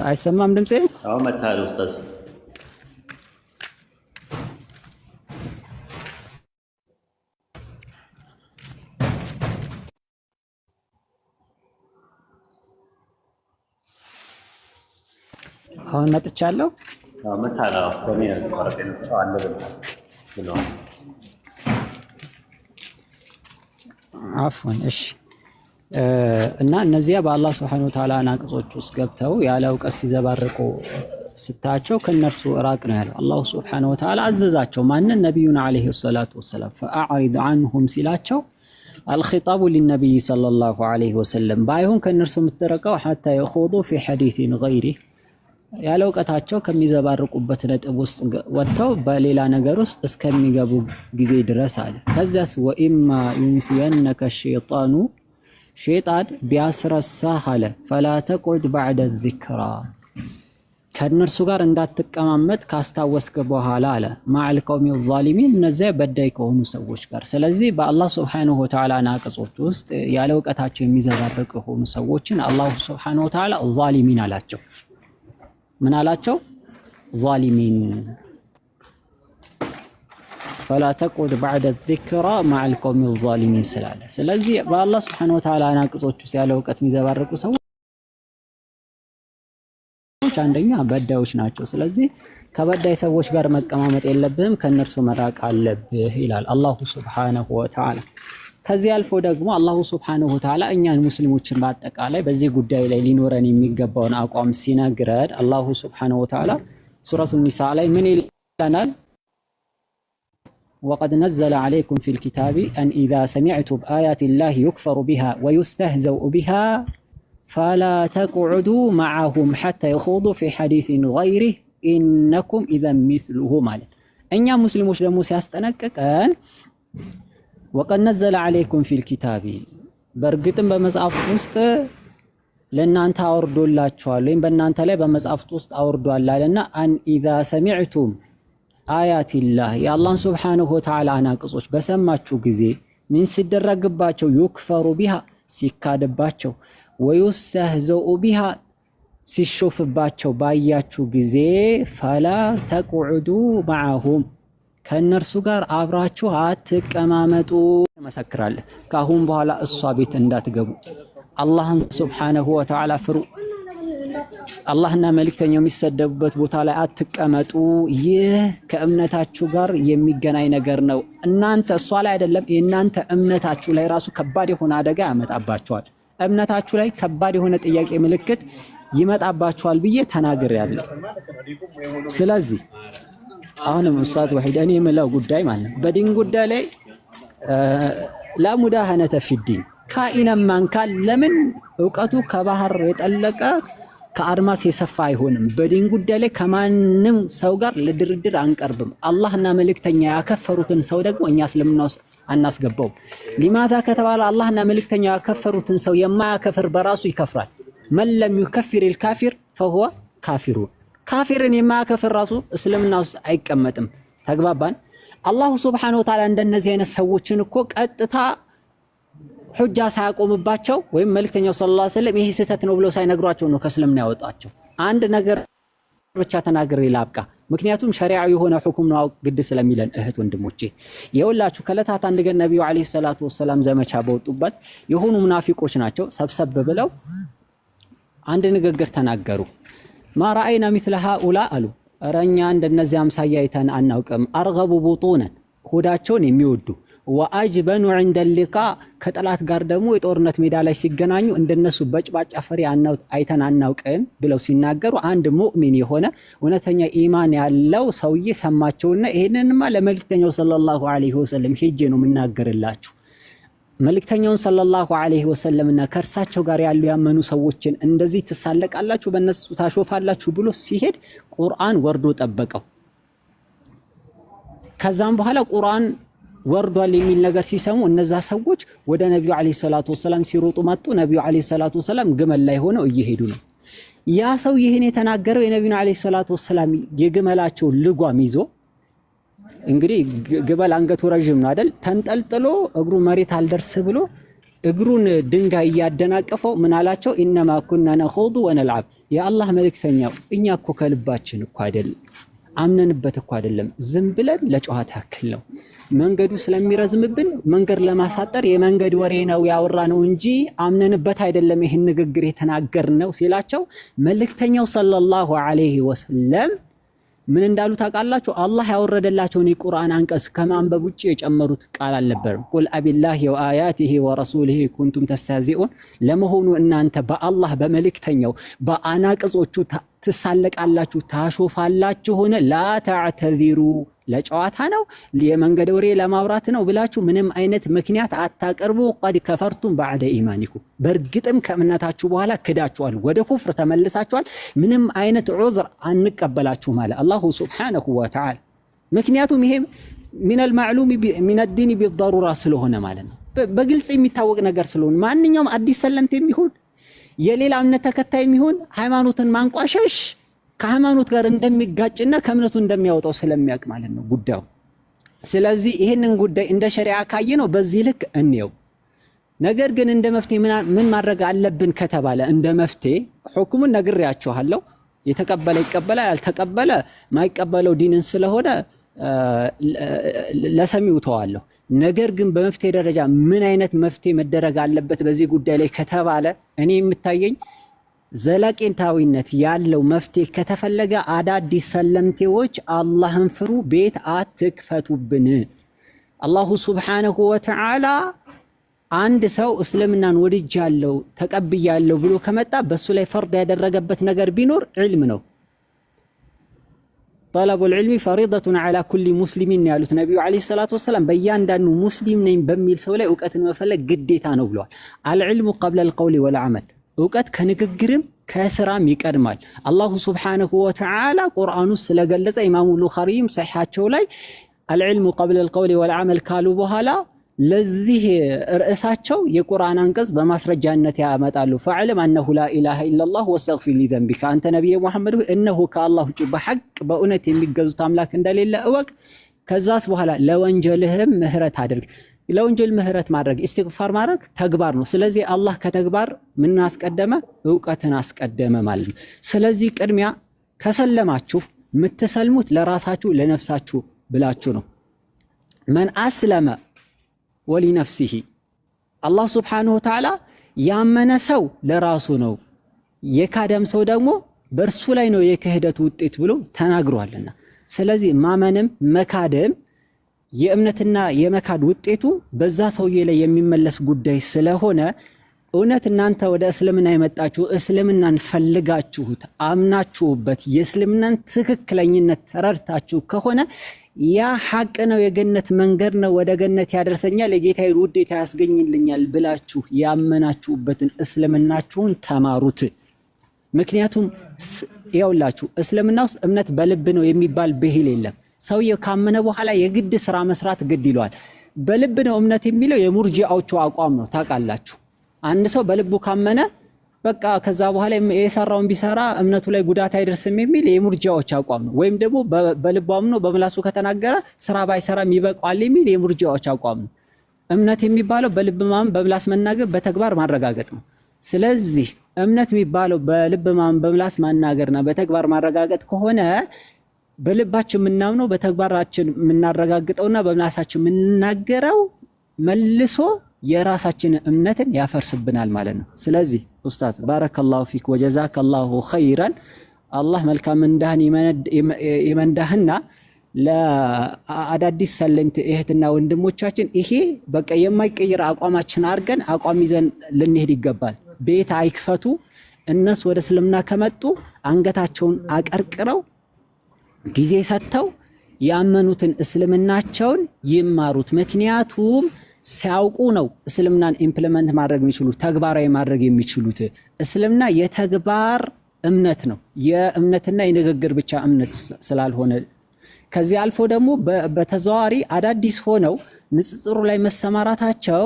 አይሰማም ድምፄ? አሁን መታል ኡስታዝ። አሁን መጥቻለሁ። መታል በእኔ ነው የተቋረጠ የነበረው አለ ብለዋል። አፍወን እሺ። እና እነዚያ በአላህ ስብሐነሁ ወተዓላ አናቅጾች ውስጥ ገብተው ያለ እውቀት ሲዘባርቁ ስታቸው ከእነርሱ እራቅ ነው ያለው። አላሁ ስብሐነሁ ወተዓላ አዘዛቸው። ማንን? ነቢዩን ዓለይሂ ሰላቱ ወሰላም። ፈአዕሪድ አንሁም ሲላቸው አልኺጣቡ ሊነቢይ ሰለላሁ ዓለይሂ ወሰለም ባይሆን ከእነርሱ የምትረቀው ሐታ የኹዱ ፊ ሐዲሲን ገይሪህ ያለ እውቀታቸው ከሚዘባርቁበት ነጥብ ውስጥ ወጥተው በሌላ ነገር ውስጥ እስከሚገቡ ጊዜ ድረስ አለ። ከዚያስ ወኢማ ዩንሲየነከ ሸይጣኑ ሸይጣን ቢያስረሳህ አለ ፈላ ተቁዕድ ባዕደ ዚክራ ከእነርሱ ጋር እንዳትቀማመጥ ካስታወስክ በኋላ አለ مع القوم الظالمين እነዚያ በዳይ ከሆኑ ሰዎች ጋር። ስለዚህ በአላህ سبحانه وتعالى አናቅጾች ውስጥ ያለ እውቀታቸው የሚዘባርቅ የሆኑ ሰዎችን አላሁ سبحانه وتعالى ظالمين አላቸው። ምን አላቸው? ظالمين። فلا تقعد بعد الذكرى مع القوم الظالمين ስላለ፣ ስለዚህ በአላህ سبحانه وتعالى አናቅጾች ውስጥ ያለ እውቀት የሚዘባርቁ ሰዎች አንደኛ በዳዮች ናቸው። ስለዚህ ከበዳይ ሰዎች ጋር መቀማመጥ የለብህም፣ ከእነርሱ መራቅ አለብህ ይላል አላሁ سبحانه وتعالى። ከዚህ አልፎ ደግሞ አላሁ سبحانه وتعالى እኛን ሙስሊሞችን በአጠቃላይ በዚህ ጉዳይ ላይ ሊኖረን የሚገባውን አቋም ሲነግረን አላሁ سبحانه وتعالى ሱረቱ ኒሳ ላይ ምን ይለናል? وقد نزل عليكم في الكتاب أن إذا سمعتم آيات الله يكفر بها ويستهزأ بها فلا تقعدوا معهم حتى يخوضوا في حديث غيره إنكم إذا مثلهم ማለት። እኛ ሙስሊሞች ደግሞ ሲያስጠነቅቀን وقد نزل عليكم في الكتاب በእርግጥም በመጽሐፍት ውስጥ ለእናንተ አውርዶላችኋል ወይም በእናንተ ላይ በመጽሐፍት ውስጥ አውርዷል አለና أن إذا سمعتم آيات الله የአላህን سبحانه وتعالى አናቅጾች በሰማችሁ ጊዜ ምን ሲደረግባቸው يكفر بها ሲካድባቸው ويستهزأ بها ሲሾፍባቸው ባያችሁ ጊዜ فلا تقعدوا معهم ከእነርሱ ጋር አብራችሁ አትቀማመጡ። መሰክራለህ። ከአሁን በኋላ እሷ ቤት እንዳትገቡ። አላህን سبحانه وتعالى ፍሩ። አላህና መልእክተኛው የሚሰደቡበት ቦታ ላይ አትቀመጡ። ይህ ከእምነታችሁ ጋር የሚገናኝ ነገር ነው። እናንተ እሷ ላይ አይደለም፣ የእናንተ እምነታችሁ ላይ ራሱ ከባድ የሆነ አደጋ ያመጣባችኋል። እምነታችሁ ላይ ከባድ የሆነ ጥያቄ ምልክት ይመጣባችኋል ብዬ ተናግሬያለሁ። ስለዚህ አሁንም ኡስታዝ ወሒድ እኔ የምለው ጉዳይ ማለት ነው በዲን ጉዳይ ላይ لا مداهنة في الدين كائنا من كان ለምን እውቀቱ ከባህር የጠለቀ ከአድማስ የሰፋ አይሆንም። በዲን ጉዳይ ላይ ከማንም ሰው ጋር ለድርድር አንቀርብም። አላህና መልእክተኛ ያከፈሩትን ሰው ደግሞ እኛ እስልምና ውስጥ አናስገባውም። لماذا ከተባለ አላህና መልእክተኛ ያከፈሩትን ሰው የማያከፍር በራሱ ይከፍራል። من لم يكفر الكافر فهو كافر። ካፊርን የማያከፍር ራሱ እስልምና ውስጥ አይቀመጥም። ተግባባን? አላሁ سبحانه وتعالى እንደነዚህ አይነት ሰዎችን እኮ ቀጥታ ሑጃ ሳያቆምባቸው ወይም መልእክተኛው صلى الله عليه وسلم ይሄ ስህተት ነው ብለው ሳይነግሯቸው ነው ከእስልምና ያወጣቸው። አንድ ነገር ብቻ ተናግሬ ላብቃ። ምክንያቱም ሸሪዓዊ የሆነ ሁኩም ነው ግድ ስለሚለን። እህት ወንድሞቼ የሁላችሁ ከዕለታት አንድ ቀን ነቢዩ عليه الصلاة والسلام ዘመቻ በወጡበት የሆኑ ሙናፊቆች ናቸው ሰብሰብ ብለው አንድ ንግግር ተናገሩ። ما رأينا مثل هؤلاء አሉ። ኧረ እኛ እንደነዚህ አምሳያ አይተን አናውቅም። أرغب بطونا ሆዳቸውን የሚወዱ وأجبن عند اللقاء ከጠላት ጋር ደግሞ የጦርነት ሜዳ ላይ ሲገናኙ እንደነሱ በጭባጫ ፈሪ አይተን አናውቅም ብለው ሲናገሩ አንድ ሙእሚን የሆነ እውነተኛ ኢማን ያለው ሰውዬ ሰማቸውና ይህንንማ ለመልክተኛው صلى الله عليه وسلم ሄጄ ነው የምናገርላችሁ መልእክተኛውን صلى الله عليه وسلم ና ከእርሳቸው ጋር ያሉ ያመኑ ሰዎችን እንደዚህ ትሳለቃላችሁ፣ በእነሱ ታሾፋላችሁ ብሎ ሲሄድ ቁርአን ወርዶ ጠበቀው። ከዛም በኋላ ቁርአን ወርዷል የሚል ነገር ሲሰሙ እነዛ ሰዎች ወደ ነቢዩ عليه الصلاة والسلام ሲሮጡ መጡ። ነቢዩ عليه الصلاة والسلام ግመል ላይ ሆነው እየሄዱ ነው። ያ ሰው ይህን የተናገረው የነቢዩን عليه الصلاة والسلام የግመላቸው ልጓም ይዞ እንግዲህ ግመል አንገቱ ረዥም ነው አይደል? ተንጠልጥሎ እግሩ መሬት አልደርስ ብሎ እግሩን ድንጋይ እያደናቀፈው ምን አላቸው? إنما كنا نخوض ونلعب። የአላህ መልእክተኛው እኛ እኮ ከልባችን እኮ አይደለም አምነንበት እኮ አይደለም፣ ዝም ብለን ለጨዋታ ያክል ነው። መንገዱ ስለሚረዝምብን መንገድ ለማሳጠር የመንገድ ወሬ ነው ያወራ ነው እንጂ አምነንበት አይደለም ይህን ንግግር የተናገር ነው ሲላቸው መልእክተኛው صلى الله عليه وسلم ምን እንዳሉ ታውቃላችሁ? አላህ ያወረደላቸውን የቁርአን አንቀጽ ከማንበብ ውጭ የጨመሩት ቃል አልነበርም። قل أبالله وآياته ورسوله كنتم تستهزئون። ለመሆኑ እናንተ በአላህ በመልእክተኛው በአናቅጾቹ ትሳለቃላችሁ፣ ታሾፋላችሁ? ሆነ لا تعتذروا ለጨዋታ ነው የመንገድ ወሬ ለማውራት ነው ብላችሁ ምንም አይነት ምክንያት አታቀርቡ። قد كفرتم بعد إيمانكم፣ በእርግጥም ከእምነታችሁ በኋላ ክዳችኋል፣ ወደ ኩፍር ተመልሳችኋል። ምንም አይነት ዑዝር አንቀበላችሁም አለ አላሁ سبحانه وتعالى። ምክንያቱም ይሄ من المعلوم من الدين بالضرورة ስለሆነ ማለት ነው፣ በግልጽ የሚታወቅ ነገር ስለሆነ ማንኛውም አዲስ ሰለምት የሚሆን የሌላ እምነት ተከታይ የሚሆን ሃይማኖትን ማንቋሸሽ ከሃይማኖት ጋር እንደሚጋጭና ከእምነቱ እንደሚያወጣው ስለሚያውቅ ማለት ነው ጉዳዩ። ስለዚህ ይህንን ጉዳይ እንደ ሸሪዓ ካየ ነው በዚህ ልክ እንየው። ነገር ግን እንደ መፍትሄ ምን ማድረግ አለብን ከተባለ እንደ መፍትሄ ሁክሙን ነግሬያችኋለሁ። የተቀበለ ይቀበላል፣ ያልተቀበለ ማይቀበለው ዲንን ስለሆነ ለሰሚው ተዋለሁ። ነገር ግን በመፍትሄ ደረጃ ምን አይነት መፍትሄ መደረግ አለበት በዚህ ጉዳይ ላይ ከተባለ እኔ የምታየኝ ዘለቄታዊነት ያለው መፍትሄ ከተፈለገ አዳዲስ ሰለምቴዎች አላህን ፍሩ፣ ቤት አትክፈቱብን። አላሁ ሱብሓነሁ ወተዓላ አንድ ሰው እስልምናን ወድጃለሁ ተቀብያለሁ ብሎ ከመጣ በሱ ላይ ፈርድ ያደረገበት ነገር ቢኖር ዒልም ነው። طلب العلم فريضة على كل مسلم ያሉት ነቢዩ عليه الصلاة والسلام በእያንዳንዱ ሙስሊም ነኝ በሚል ሰው ላይ እውቀትን መፈለግ ግዴታ ነው ብለዋል። العلم قبل القول والعمل፣ እውቀት ከንግግርም ከስራም ይቀድማል። الله سبحانه وتعالى ቁርአኑ ስለገለጸ ኢማሙ ቡኻሪም ሰሒሓቸው ላይ العلم قبل القول والعمل ካሉ በኋላ ለዚህ ርዕሳቸው የቁርአን አንቀጽ በማስረጃነት ያመጣሉ። فاعلم أنه لا إله إلا الله واستغفر لذنبك፣ አንተ ነቢይ ሙሐመድ ሆይ እነሆ ከአላህ ውጭ በሐቅ በእውነት የሚገዙት አምላክ እንደሌለ እወቅ። ከዛስ በኋላ ለወንጀልህም ምህረት አድርግ። ለወንጀል ምህረት ማድረግ ኢስቲግፋር ማድረግ ተግባር ነው። ስለዚህ አላህ ከተግባር ምን አስቀደመ? እውቀትን አስቀደመ ማለት ነው። ስለዚህ ቅድሚያ ከሰለማችሁ የምትሰልሙት ለራሳችሁ ለነፍሳችሁ ብላችሁ ነው። መን አስለመ ወሊነፍሲሂ አላህ ሱብሓነሁ ወተዓላ ያመነ ሰው ለራሱ ነው፣ የካደም ሰው ደግሞ በእርሱ ላይ ነው የክህደቱ ውጤት ብሎ ተናግሯልና። ስለዚህ ማመንም መካደም የእምነትና የመካድ ውጤቱ በዛ ሰውዬ ላይ የሚመለስ ጉዳይ ስለሆነ እውነት እናንተ ወደ እስልምና የመጣችሁ እስልምናን ፈልጋችሁት አምናችሁበት የእስልምናን ትክክለኝነት ተረድታችሁ ከሆነ ያ ሐቅ ነው፣ የገነት መንገድ ነው፣ ወደ ገነት ያደርሰኛል፣ የጌታዬን ውዴታ ያስገኝልኛል ብላችሁ ያመናችሁበትን እስልምናችሁን ተማሩት። ምክንያቱም ያውላችሁ እስልምና ውስጥ እምነት በልብ ነው የሚባል ብሂል የለም። ሰውየው ካመነ በኋላ የግድ ስራ መስራት ግድ ይለዋል። በልብ ነው እምነት የሚለው የሙርጂአዎቹ አቋም ነው። ታውቃላችሁ፣ አንድ ሰው በልቡ ካመነ በቃ ከዛ በኋላ የሰራውን ቢሰራ እምነቱ ላይ ጉዳት አይደርስም የሚል የሙርጂያዎች አቋም ነው። ወይም ደግሞ በልቡ አምኖ በምላሱ ከተናገረ ስራ ባይሰራም ይበቃዋል የሚል የሙርጂያዎች አቋም ነው። እምነት የሚባለው በልብ ማመን፣ በምላስ መናገር፣ በተግባር ማረጋገጥ ነው። ስለዚህ እምነት የሚባለው በልብ ማመን፣ በምላስ መናገርና በተግባር ማረጋገጥ ከሆነ በልባችን የምናምነው በተግባራችን የምናረጋግጠውና በምላሳችን የምንናገረው መልሶ የራሳችን እምነትን ያፈርስብናል ማለት ነው። ስለዚህ ኡስታዝ بارك الله فيك وجزاك الله خيرا፣ አላህ መልካም ምንዳህን ይመንዳህና ለአዳዲስ ሰለምት እህትና ወንድሞቻችን ይሄ በቃ የማይቀየር አቋማችን አድርገን አቋም ይዘን ልንሄድ ይገባል። ቤት አይክፈቱ። እነሱ ወደ እስልምና ከመጡ አንገታቸውን አቀርቅረው ጊዜ ሰጥተው ያመኑትን እስልምናቸውን ይማሩት። ምክንያቱም ሲያውቁ ነው እስልምናን implement ማድረግ የሚችሉት ተግባራዊ ማድረግ የሚችሉት። እስልምና የተግባር እምነት ነው፣ የእምነትና የንግግር ብቻ እምነት ስላልሆነ ከዚህ አልፎ ደግሞ በተዘዋዋሪ አዳዲስ ሆነው ንጽጽሩ ላይ መሰማራታቸው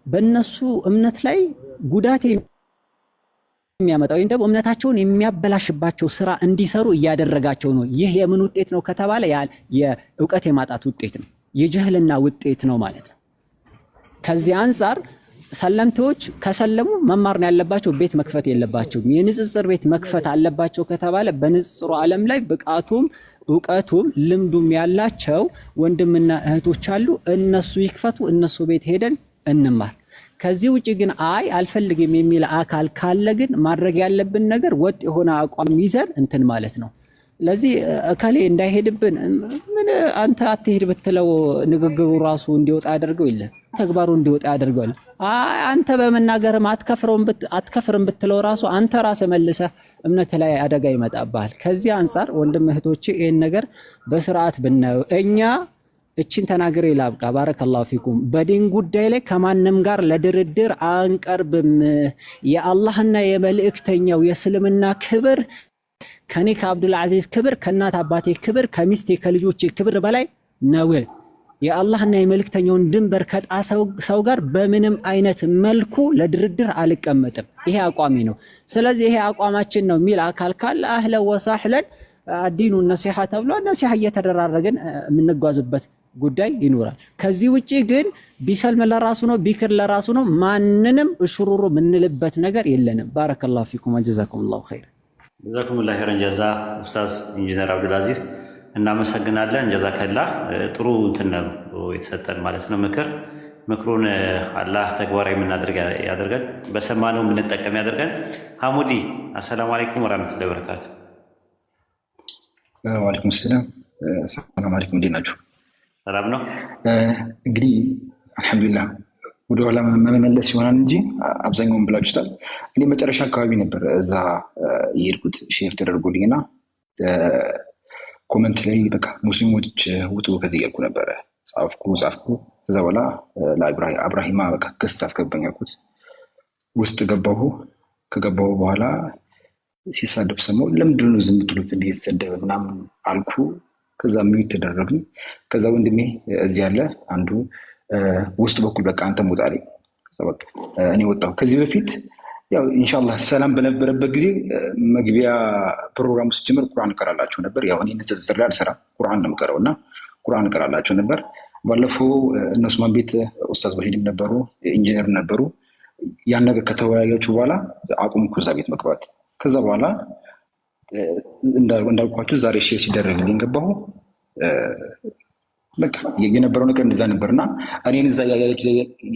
በእነሱ እምነት ላይ ጉዳት የሚያመጣ ወይም ደግሞ እምነታቸውን የሚያበላሽባቸው ስራ እንዲሰሩ እያደረጋቸው ነው። ይህ የምን ውጤት ነው ከተባለ የእውቀት የማጣት ውጤት ነው፣ የጅህልና ውጤት ነው ማለት ነው። ከዚህ አንጻር ሰለምቴዎች ከሰለሙ መማር ነው ያለባቸው፣ ቤት መክፈት የለባቸውም። የንጽጽር ቤት መክፈት አለባቸው ከተባለ በንጽጽሩ ዓለም ላይ ብቃቱም እውቀቱም ልምዱም ያላቸው ወንድምና እህቶች አሉ። እነሱ ይክፈቱ፣ እነሱ ቤት ሄደን እንማር። ከዚህ ውጭ ግን አይ አልፈልግም የሚል አካል ካለ ግን ማድረግ ያለብን ነገር ወጥ የሆነ አቋም ይዘን እንትን ማለት ነው። ለዚህ እከሌ እንዳይሄድብን ምን አንተ አትሄድ ብትለው ንግግሩ ራሱ እንዲወጣ ያደርገው የለም ተግባሩ እንዲወጣ ያደርገዋል። አይ አንተ በመናገርም አትከፍርም ብትለው ራሱ አንተ ራስህ መልሰህ እምነት ላይ አደጋ ይመጣብሃል። ከዚህ አንጻር ወንድም እህቶቼ ይህን ነገር በስርዓት ብናየው እኛ እችን ተናግሬ ላብቃ። ባረከላሁ ፊኩም። በዲን ጉዳይ ላይ ከማንም ጋር ለድርድር አንቀርብም። የአላህና የመልእክተኛው የእስልምና ክብር ከኔ ከአብዱል አዚዝ ክብር፣ ከእናት አባቴ ክብር፣ ከሚስቴ ከልጆቼ ክብር በላይ ነው። የአላህና የመልእክተኛውን ድንበር ከጣሰው ሰው ጋር በምንም አይነት መልኩ ለድርድር አልቀመጥም። ይሄ አቋሜ ነው። ስለዚህ ይሄ አቋማችን ነው የሚል አካል ካለ أهلا وسهلا الدين النصيحة ተብሎ ነሲሐ እየተደራረግን የምንጓዝበት ጉዳይ ይኖራል። ከዚህ ውጪ ግን ቢሰልም ለራሱ ነው፣ ቢክር ለራሱ ነው። ማንንም እሽሩሩ የምንልበት ነገር የለንም። بارك الله فيكم وجزاكم الله خير። جزاكم الله خيرا جزاء ኡስታዝ ኢንጂነር አብዱልአዚዝ እናመሰግናለን። جزاك الله ጥሩ እንትን ነው የተሰጠን ማለት ነው ምክር። ምክሩን አላህ ተግባራዊ የምናደርግ ያደርገን፣ በሰማነው የምንጠቀም ያደርገን። ሐሙዲ السلام عليكم ورحمة الله وبركاته። وعليكم السلام። السلام عليكم፣ እንዴት ናችሁ? ሰላም ነው እንግዲህ الحمد لله። ወደኋላ መመለስ ይሆናል እንጂ አብዛኛውን ብላችሁታል። እኔ መጨረሻ አካባቢ ነበር እዛ የሄድኩት share ተደርጎልኝ እና comment ላይ በቃ ሙስሊሞች ውጡ ከዚህ እያልኩ ነበረ። ጻፍኩ ጻፍኩ። ከዛ በኋላ ለአብራሂማ በቃ guest አስገባኝ አልኩት። ውስጥ ገባሁ። ከገባሁ በኋላ ሲሳደብ ሰማሁ። ለምንድን ነው ዝም የምትሉት? እንዲህ የተሰደበ ምናምን አልኩ። ከዛ mute ተደረግን። ከዛ ወንድሜ እዚህ ያለ አንዱ ውስጥ በኩል በቃ አንተ ውጣ አለኝ። ከዛ በቃ እኔ ወጣሁ። ከዚህ በፊት ያው ኢንሻላህ ሰላም በነበረበት ጊዜ መግቢያ ፕሮግራሙ ሲጀምር ቁርአን እቀራላቸው ነበር። ያው እኔ ንጽጽር ላይ አልሰራም፣ ቁርአን ነው የምቀረው እና ቁርአን እቀራላቸው ነበር። ባለፈው እነ ኡስማን ቤት ኡስታዝ ወሂድም ነበሩ፣ ኢንጂነር ነበሩ። ያን ነገር ከተወያያችሁ በኋላ አቁምኩ እዛ ቤት መግባት። ከዛ በኋላ እንዳልኳችሁ ዛሬ share ሲደረግልኝ ገባሁ። በቃ የነበረው ነገር እንደዛ ነበር እና እኔን እዛ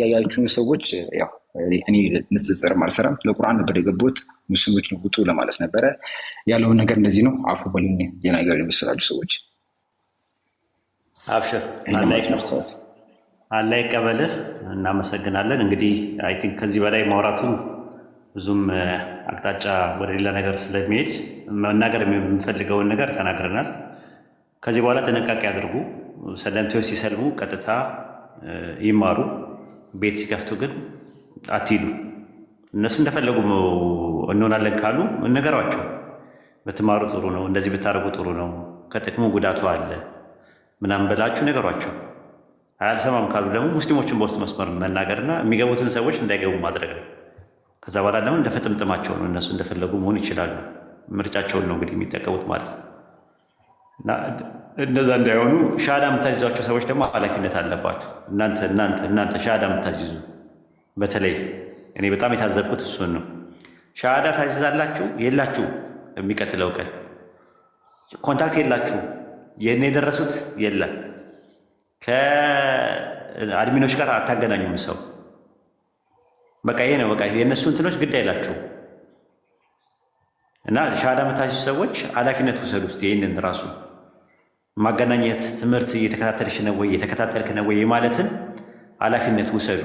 ያያችሁን ሰዎች ያው እኔ ንጽጽርም አልሰራም፣ ለቁርአን ነበር የገቡት ሙስሊሞች ውጡ ለማለት ነበረ። ያለውን ነገር እንደዚህ ነው። አፉ በሉኝ ሌላ ነገር የመሰላችሁ ሰዎች አብሽር፣ አላህ ይቀበልህ። እናመሰግናለን። እንግዲህ I think ከዚህ በላይ ማውራቱን ብዙም አቅጣጫ ወደ ሌላ ነገር ስለሚሄድ መናገር የምንፈልገውን ነገር ተናግረናል። ከዚህ በኋላ ጥንቃቄ አድርጉ። ሰለምቴዎች ሲሰልሙ ቀጥታ ይማሩ። ቤት ሲከፍቱ ግን አትሂዱ። እነሱ እንደፈለጉ እንሆናለን ካሉ እንገሯቸው። ብትማሩ ጥሩ ነው፣ እንደዚህ ብታደርጉ ጥሩ ነው፣ ከጥቅሙ ጉዳቱ አለ ምናምን ብላችሁ ነገሯቸው። አልሰማም ካሉ ደግሞ ሙስሊሞችን በውስጥ መስመር መናገርና የሚገቡትን ሰዎች እንዳይገቡ ማድረግ ነው። ከዛ በኋላ ደግሞ እንደፈጥምጥማቸው ነው። እነሱ እንደፈለጉ መሆን ይችላሉ። ምርጫቸውን ነው እንግዲህ የሚጠቀሙት ማለት ነው። እና እንደዛ እንዳይሆኑ ሻሃዳ የምታዚዟቸው ሰዎች ደግሞ ኃላፊነት አለባችሁ። እናንተ እናንተ እናንተ ሻሃዳ የምታዚዙ በተለይ እኔ በጣም የታዘብኩት እሱን ነው። ሻሃዳ ታዚዛላችሁ የላችሁ፣ የሚቀጥለው ቀን contact የላችሁ፣ የኔ የደረሱት የለም፣ ከ admin ኦች ጋር አታገናኙም ሰው በቃ ይሄ ነው። በቃ የእነሱ እንትኖች ግድ አይላችሁ እና ሻሃዳ የምታሲዙ ሰዎች ኃላፊነት ውሰዱ። ውስጥ ይህንን ራሱ ማገናኘት ትምህርት እየተከታተልሽ ነው ወይ እየተከታተልክ ነው ወይ ማለትን ኃላፊነት ውሰዱ።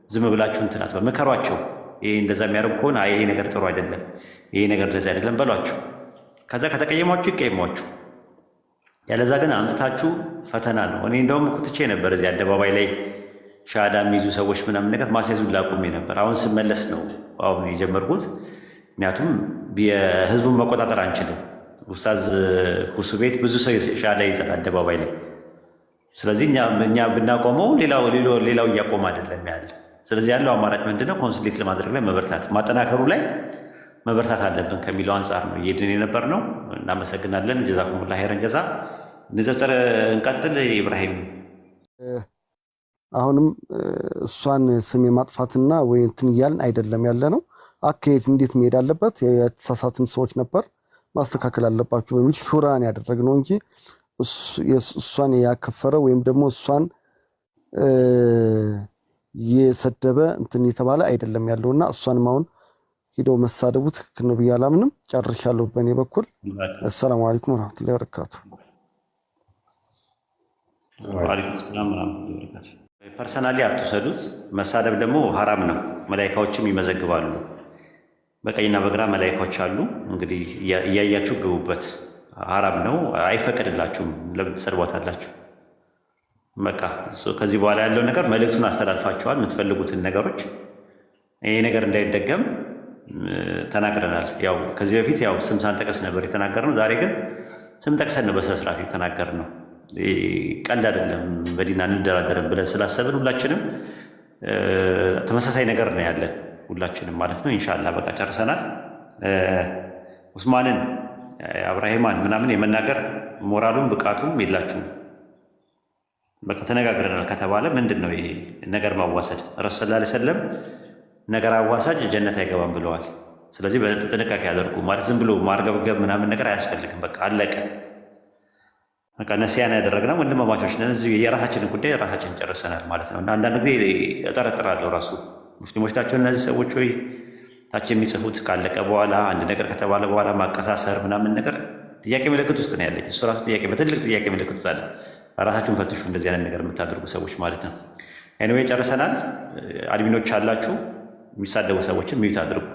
ዝም ብላችሁ እንትን አትበሉ፣ ምከሯቸው። ይሄ እንደዛ የሚያደርጉ ከሆነ ይሄ ነገር ጥሩ አይደለም፣ ይሄ ነገር እንደዛ አይደለም በሏቸው። ከዛ ከተቀየሟችሁ ይቀየሟችሁ። ያለዛ ግን አምጥታችሁ ፈተና ነው። እኔ እንደውም ኩትቼ ነበር እዚህ አደባባይ ላይ ሻሃዳ የሚይዙ ሰዎች ምናምን ነገር ማስያዙን ላቁሜ ነበር። አሁን ስመለስ ነው አሁን የጀመርኩት። ምክንያቱም የህዝቡን መቆጣጠር አንችልም። ኡስታዝ ሁሱ ቤት ብዙ ሰው ሻሃዳ ይይዛል አደባባይ ላይ። ስለዚህ እኛ ብናቆመው ሌላው እያቆመ አይደለም ያለ። ስለዚህ ያለው አማራጭ ምንድነው? consolidate ለማድረግ ላይ መበርታት፣ ማጠናከሩ ላይ መበርታት አለብን ከሚለው አንጻር ነው እየሄድን የነበር ነው። እናመሰግናለን። جزاكم الله خيرا جزاء። ንጽጽር እንቀጥል። ኢብራሂም አሁንም እሷን ስም የማጥፋትና ወይ እንትን እያልን አይደለም ያለ ነው። አካሄድ እንዴት መሄድ አለበት፣ የተሳሳትን ሰዎች ነበር ማስተካከል አለባችሁ በሚል ሹራን ያደረግነው እንጂ እሷን ያከፈረ ወይም ደግሞ እሷን የሰደበ እንትን የተባለ አይደለም ያለውና እሷንም አሁን ሂደው መሳደቡ ትክክል ነው ብዬ አላምንም። ጨርሻለሁ በእኔ በኩል። አሰላሙ አለይኩም ወረህመቱላሂ ወበረካቱ። ወአለይኩም ሰላም ወራህመቱላሂ ወበረካቱ። personally አትውሰዱት። መሳደብ ደግሞ ሀራም ነው። መላይካዎችም ይመዘግባሉ። በቀኝና በግራ መላይካዎች አሉ። እንግዲህ እያያችሁ ግቡበት። ሀራም ነው፣ አይፈቀድላችሁም። ለምን ትሰድቧታላችሁ? በቃ ከዚህ በኋላ ያለው ነገር መልእክቱን አስተላልፋችኋል። የምትፈልጉትን ነገሮች ይሄ ነገር እንዳይደገም ተናግረናል። ያው ከዚህ በፊት ያው ስም ሳንጠቅስ ነበር የተናገርነው። ዛሬ ግን ስም ጠቅሰን ነው በስነ ስርዓት የተናገርነው። ቀልድ አይደለም፣ በዲን አንደራደርም ብለን ስላሰብን ሁላችንም ተመሳሳይ ነገር ነው ያለን ሁላችንም ማለት ነው። ኢንሻላህ በቃ ጨርሰናል። ኡስማንን አብራሂማን ምናምን የመናገር ሞራሉም ብቃቱም የላችሁም። በቃ ተነጋግረናል ከተባለ ምንድን ነው ይሄ ነገር ማዋሰድ? ረሱል ሰለላሁ ዐለይሂ ወሰለም ነገር አዋሳጅ ጀነት አይገባም ብለዋል። ስለዚህ በጥንቃቄ ያደርጉ ማለት ዝም ብሎ ማርገብገብ ምናምን ነገር አያስፈልግም። በቃ አለቀ። በቃ ነሲያን ያደረግነው ወንድማማቾች ነን። እዚህ የራሳችንን ጉዳይ ራሳችንን ጨርሰናል ማለት ነው። እና አንዳንድ ጊዜ እጠረጥራለሁ ራሱ ሙስሊሞች ናቸው እነዚህ ሰዎች ወይ ታች የሚጽፉት ካለቀ በኋላ አንድ ነገር ከተባለ በኋላ ማቀሳሰር ምናምን ነገር ጥያቄ ምልክት ውስጥ ነው ያለኝ። እሱ ራሱ ጥያቄ በትልቅ ጥያቄ ምልክት ውስጥ አለ። ራሳችሁን ፈትሹ፣ እንደዚህ አይነት ነገር የምታደርጉ ሰዎች ማለት ነው። Anyway ጨርሰናል። Admin ኦች አላችሁ፣ የሚሳደቡ ሰዎችን mute አድርጉ።